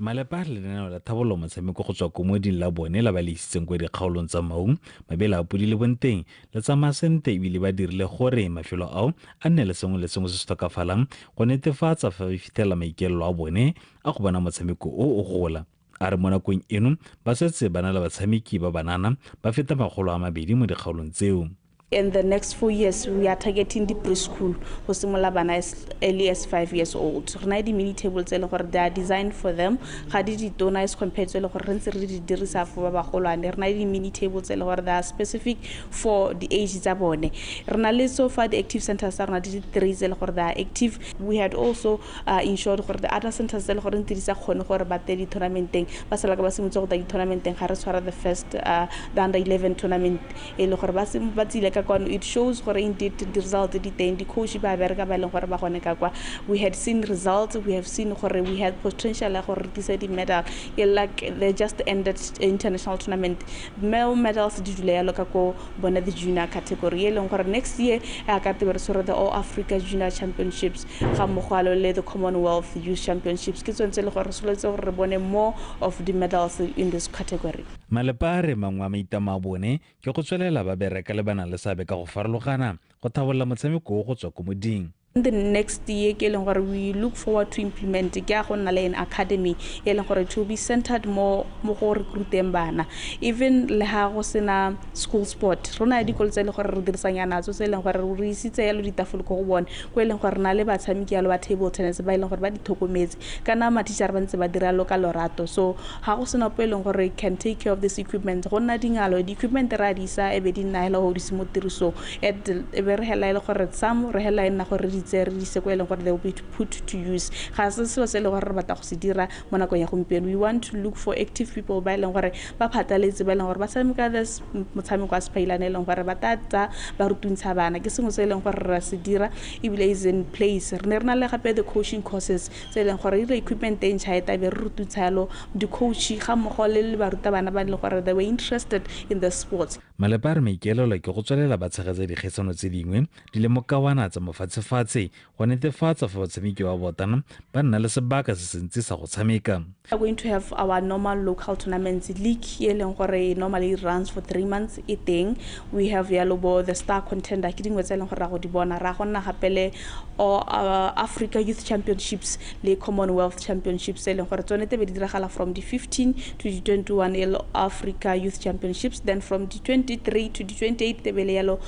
[SPEAKER 5] Malepa a re lenaneo la tlhabololo motshameko go tswa ko moding la bone la ba le isitseng kwa dikgaolong tsa Maung, Mabele a Podi le Bonteng le tsamaya sente, ebile ba dirile gore mafelo ao a nne le sengwe le sengwe se se tlhokafalang go netefatsa fa ba fitlhelela maikaelelo a bone a go bona motshameko o o gola. A re mo nakong eno ba setse ba na le batshameki ba banana ba feta 200 mo dikgaolong tseo.
[SPEAKER 6] In the next 4 years, we are targeting the preschool go simolola bana as early as 5 years old. Re na le di-mini tables tse e leng gore they are designed for them, ga di ditona as compared to e leng gore re ntse re di dirisa for ba bagolwane. Re na le di-mini tables tse e leng gore they are specific for the age tsa bone. Re na le so far the active centers tsa rona di le 3 tse e leng gore they are active. We had also ensured gore the other centers tse e leng gore ntse di sa kgone gore ba te di-tournamenteng, ba sala ka ba simolotse go tla di-tournamenteng ga re tshwara the first the under 11 tournament e leng gore ba tsile ka kwano. It shows gore indeed the result di teng, di-coach ba bereka ba leng gore ba gone ka kwa. We had seen results, we have seen gore we had potential ya gore re tlise di-medal. Like they just ended international tournament, male medals di dule yalo ka ko bone the junior category e leng gore next year a ka tebe re tshwere the All Africa Junior Championships ga mmogo le the Commonwealth Youth Championships. Ke tsone tse e leng gore re soletse gore re bone more of the medals in this category.
[SPEAKER 5] Malepa a re mangwe a maitamo a bone ke go tswelela ba bereka le bana le seabe ka go farologana go tlhabolola motshameko o go tswa ko moding.
[SPEAKER 6] In the next year, ke leng gore we look forward to implement ke a go nna le an academy e leng gore to be centered more mo go recruiteng bana. Even le ha go sena school sport, rona dikolo tse e leng gore re dirisang yana tso tse e leng gore re isitse yalo ditafole ko go bone, ko e leng gore re na le batshameki yalo ba table tennis ba e leng gore ba di tlhokometse, kana ma-teacher ba ntse ba dira lo ka lorato. So ha go sena po e leng gore can take care of this equipment, go nna dingalo di-equipment re a di isa e be di nna hela go di se mo tirisong, e be re hela e le gore some re hela e nna gore re di ise ko e leng gore they will be put to use. Ga se selo se e leng gore re batla go se dira mo nakong ya gompieno. We want to look for active people ba e leng gore ba phataletse, ba e leng gore ba tshameka this motshameko wa sephailane e leng gore ba tata ba rutuntsha bana. Ke sengwe se e leng gore re se dira ebile is in place. Re ne re na le gape the coaching courses tse e leng gore e equipment e ntšha e tabe re rutuntsha yalo di-coach ga mmogo le barutabana ba e leng gore they were interested in the sports.
[SPEAKER 5] Malepa a re maikaelelo ke go tswelela ba tshegetsa dikgaisano tse dingwe di le mokawana tsa mofatshefatshe lefatshe go netefatsa fa batshameki ba botana ba nna le sebaka se sentsi sa go tshameka.
[SPEAKER 6] We are going to have our normal local tournaments league e leng gore normally runs for 3 months e teng. We have yalo bo the star contender ke dingwe tse e leng gore ra go di bona, ra go nna gape le Africa Youth Championships le Commonwealth Championships e leng gore tsone tse be di diragala from the 15 to the 21 e le Africa Youth Championships, then from the 23 to the 28 tse be le yalo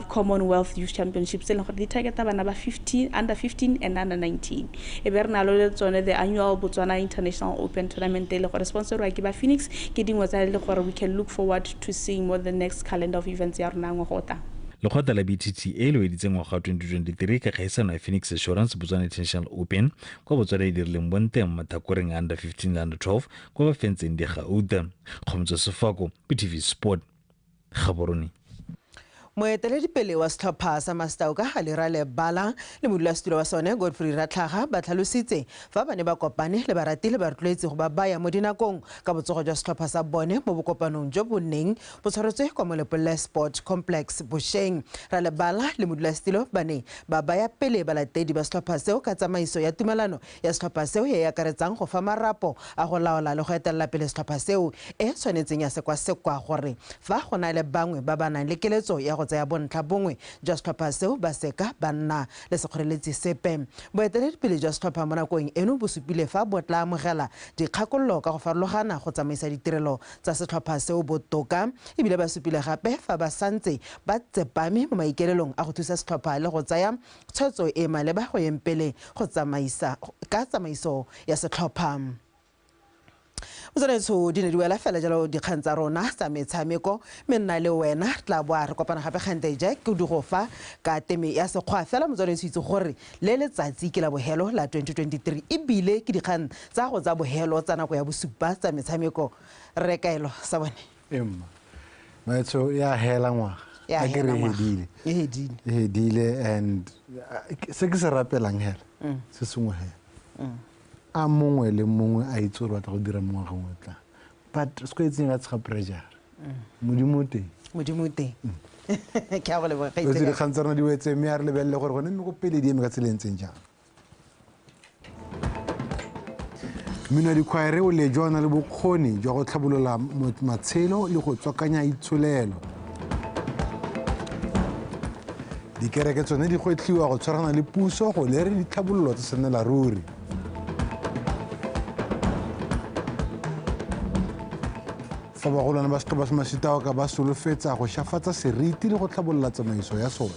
[SPEAKER 6] Commonwealth Youth Championships e leng gore di targeta bana ba 15, under 15 and under 19. E be re na le tsone the annual Botswana International Open Tournament e le gore sponsorwa ke ba Phoenix, ke dingwe tsa le gore we can look forward to seeing more the next calendar of events ya rona ngwaga o tlang.
[SPEAKER 5] Lekgotla la BTTA le weditse ngwaga wa 2023 ka kgaisano ya Phoenix Assurance Botswana International Open kwa Botswana e dirileng bonteng mo mathakoreng a under 15 le under 12 kwa ba fentseng digauta. Kgomotso Sefako, BTV Sport, Gaborone.
[SPEAKER 24] Moeteledipele wa setlhopha sa Mastauka Galera Lebala le modulasetulo wa sone Godfrey Ratlhaga ba tlhalositse fa ba ne ba kopane le barati le barotloetsi go ba baya mo dinakong ka botsogo jwa setlhopha sa bone mo bokopanong jo bo neng bo tshwaretswe kwa Molepolole Sport Complex bošeng. Ralebala le modulasetulo ba ne ba baya pele balatedi ba setlhopha seo ka tsamaiso ya tumelano ya setlhopha seo e e akaretsang go fa marapo a go laola le go etelela pele setlhopha seo e tshwanetseng ya sekwasekwa gore fa go na le bangwe ba ba nang le keletso ya go tsaya bontlha bongwe jwa setlhopha seo ba seka ba nna le sekgoreletsi sepe. Boeteledipele jwa setlhopha mo nakong eno bo supile fa bo tla amogela dikgakololo ka go farologana go tsamaisa ditirelo tsa setlhopha seo botoka, ebile ba supile gape fa ba santse ba tsepame mo maikaelelong a go thusa setlhopha le go tsaya tshwetso e maleba go yeng pele go tsamaisa ka tsamaiso ya setlhopha. Motswanetsho di ne di wela fela jalo dikgang tsa rona tsa metshameko, mme nna le wena re tla boa re kopana gape kgante je ke di go fa ka teme ya sekgwa. Fela motswanetsho itse gore le letsatsi ke la bohelo la 2023 ebile ke dikgang tsa go tsa bohelo tsa nako ya bosupa tsa metshameko. Re kaelo sa bone
[SPEAKER 1] emma maetsho ya hela ngwaga a ke re e hedile and se ke se rapelang hela se sengwe hela a mongwe le mongwe a itse gore batla go dira mo ngwageng o tlang, but se ko etseng ka tsega pressure. Modimo teng,
[SPEAKER 24] modimo teng. Ke a go leboga.
[SPEAKER 1] Dikgang tsa rona di wetse mme a re lebelele gore gone mme ko pele di eme ka tsela e ntseng jang. Mmino wa dikhwaere o lejwa o na le bokgoni jwa go tlhabolola matshelo le go tswakanya itsholelo. Dikereke tsone di gwetlhiwa go tshwaragana le puso go lere ditlhabololo tsa sennela ruri. Fa bagolwane ba setlhopha sa Masitaoka ba solofetsa go šafatsa seriti le go tlhabolola tsamaiso ya sone.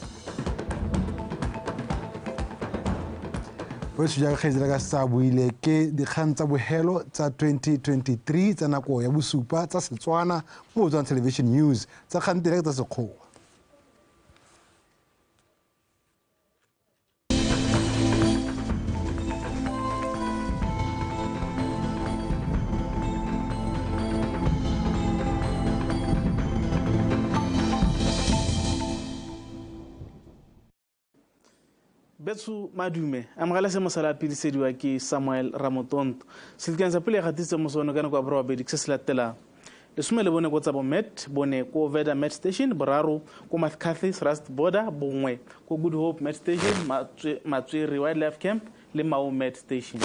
[SPEAKER 1] Boetsho jaaka kgaitsedi ka se buile ke dikgang tsa bohelo tsa 2023 tsa nako ya bosupa tsa Setswana mo Botswana Television News tsa kgantele tsa Sekgowa.
[SPEAKER 4] Betsu madume amogela se mosala pidisediwa ke Samuel Ramotonto. Selikeng sa pele ya gatisitse mosono ka nako ya borobabedi ke se se latelang. 14 ko Tsabo Met, 4 ko Veda Met Station, 3 ko Mathcathis Rust Border, 1 ko Good Hope Met Station, Matswere Wildlife Camp le Mao Met Station.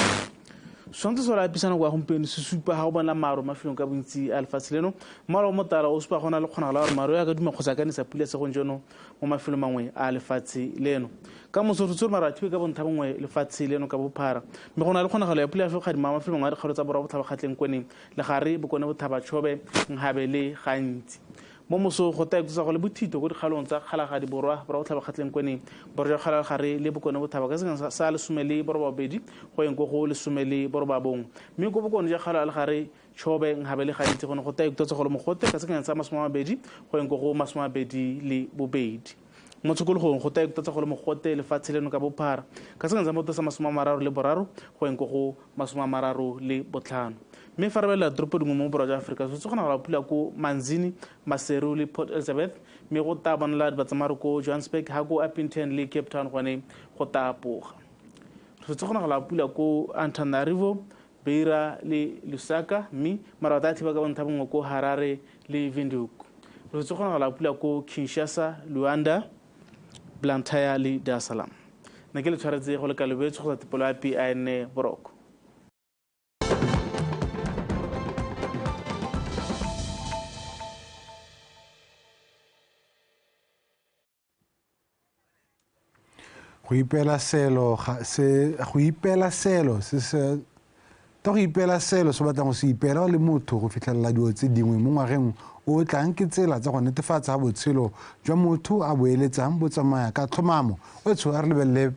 [SPEAKER 4] Swantse se la pisana kwa gompieno se supa ga o bona maro mafelong ka bontsi a lefatshe leno. Mmala o motala o supa gona le kgonagalo ya gore maro ya ka duma kgotsa ka nesa pula segong jono mo mafelong mangwe a lefatshe leno. Ka moso re tsore maro a thibe ka bontlha bongwe lefatshe leno ka bophara, mme go na le kgonagalo ya pula ya fekgadima mo mafelong a dikgaolo tsa borwa botlhaba kgatleng kweneng legare bokone bothaba Chobe Nhabe le gantsi. Mo moso go ta ikutlwa go le bothito ko dikgaolong tsa Kgalagadi Borwa, borwa botlhaba kgatleng kweneng, borwa jwa Kgalagare le bokone bothaba ka sekeng sa 18 go yeng ko go 19. Mme ko bokone jwa Kgalagare Chobe Nhabe le gantsi gone go ta ikutlwa go le mogote ka sekeng sa 20 go yeng ko go 22. Mo tshokologong go ta ikutlwa go le mogote lefatshe leno ka bophara ka sekeng sa moto sa 33 go yeng ko go 35. Mme fa re belela toropo dingwe mo borwa jwa Aforika se kgona go pula ko Manzini, Maseru le Port Elizabeth, mme go ta bonala batsamare ko Johannesburg, ha ko Upington le Cape Town gone go ta apoga. Re se kgona go pula ko Antananarivo, Beira le Lusaka, mme maro a thiba ka bontlha bongwe ko Harare le Windhoek. Re se kgona go pula ko Kinshasa, Luanda, Blantyre le Dar es Salaam. Ne ke le tshwaretse go le kalobetso go tsa tepolo ya PIN boroko.
[SPEAKER 1] Go ipeela selo ga se go ipeela selo se se ta go ipeela selo se batlang go se ipeela le motho go fitlhelela dilo tse dingwe mo ngwageng o tlang ke tsela tsa go netefatsa botshelo jwa motho a bo eletsang bo tsamaya ka tlhomamo. O tsho a re lebelele.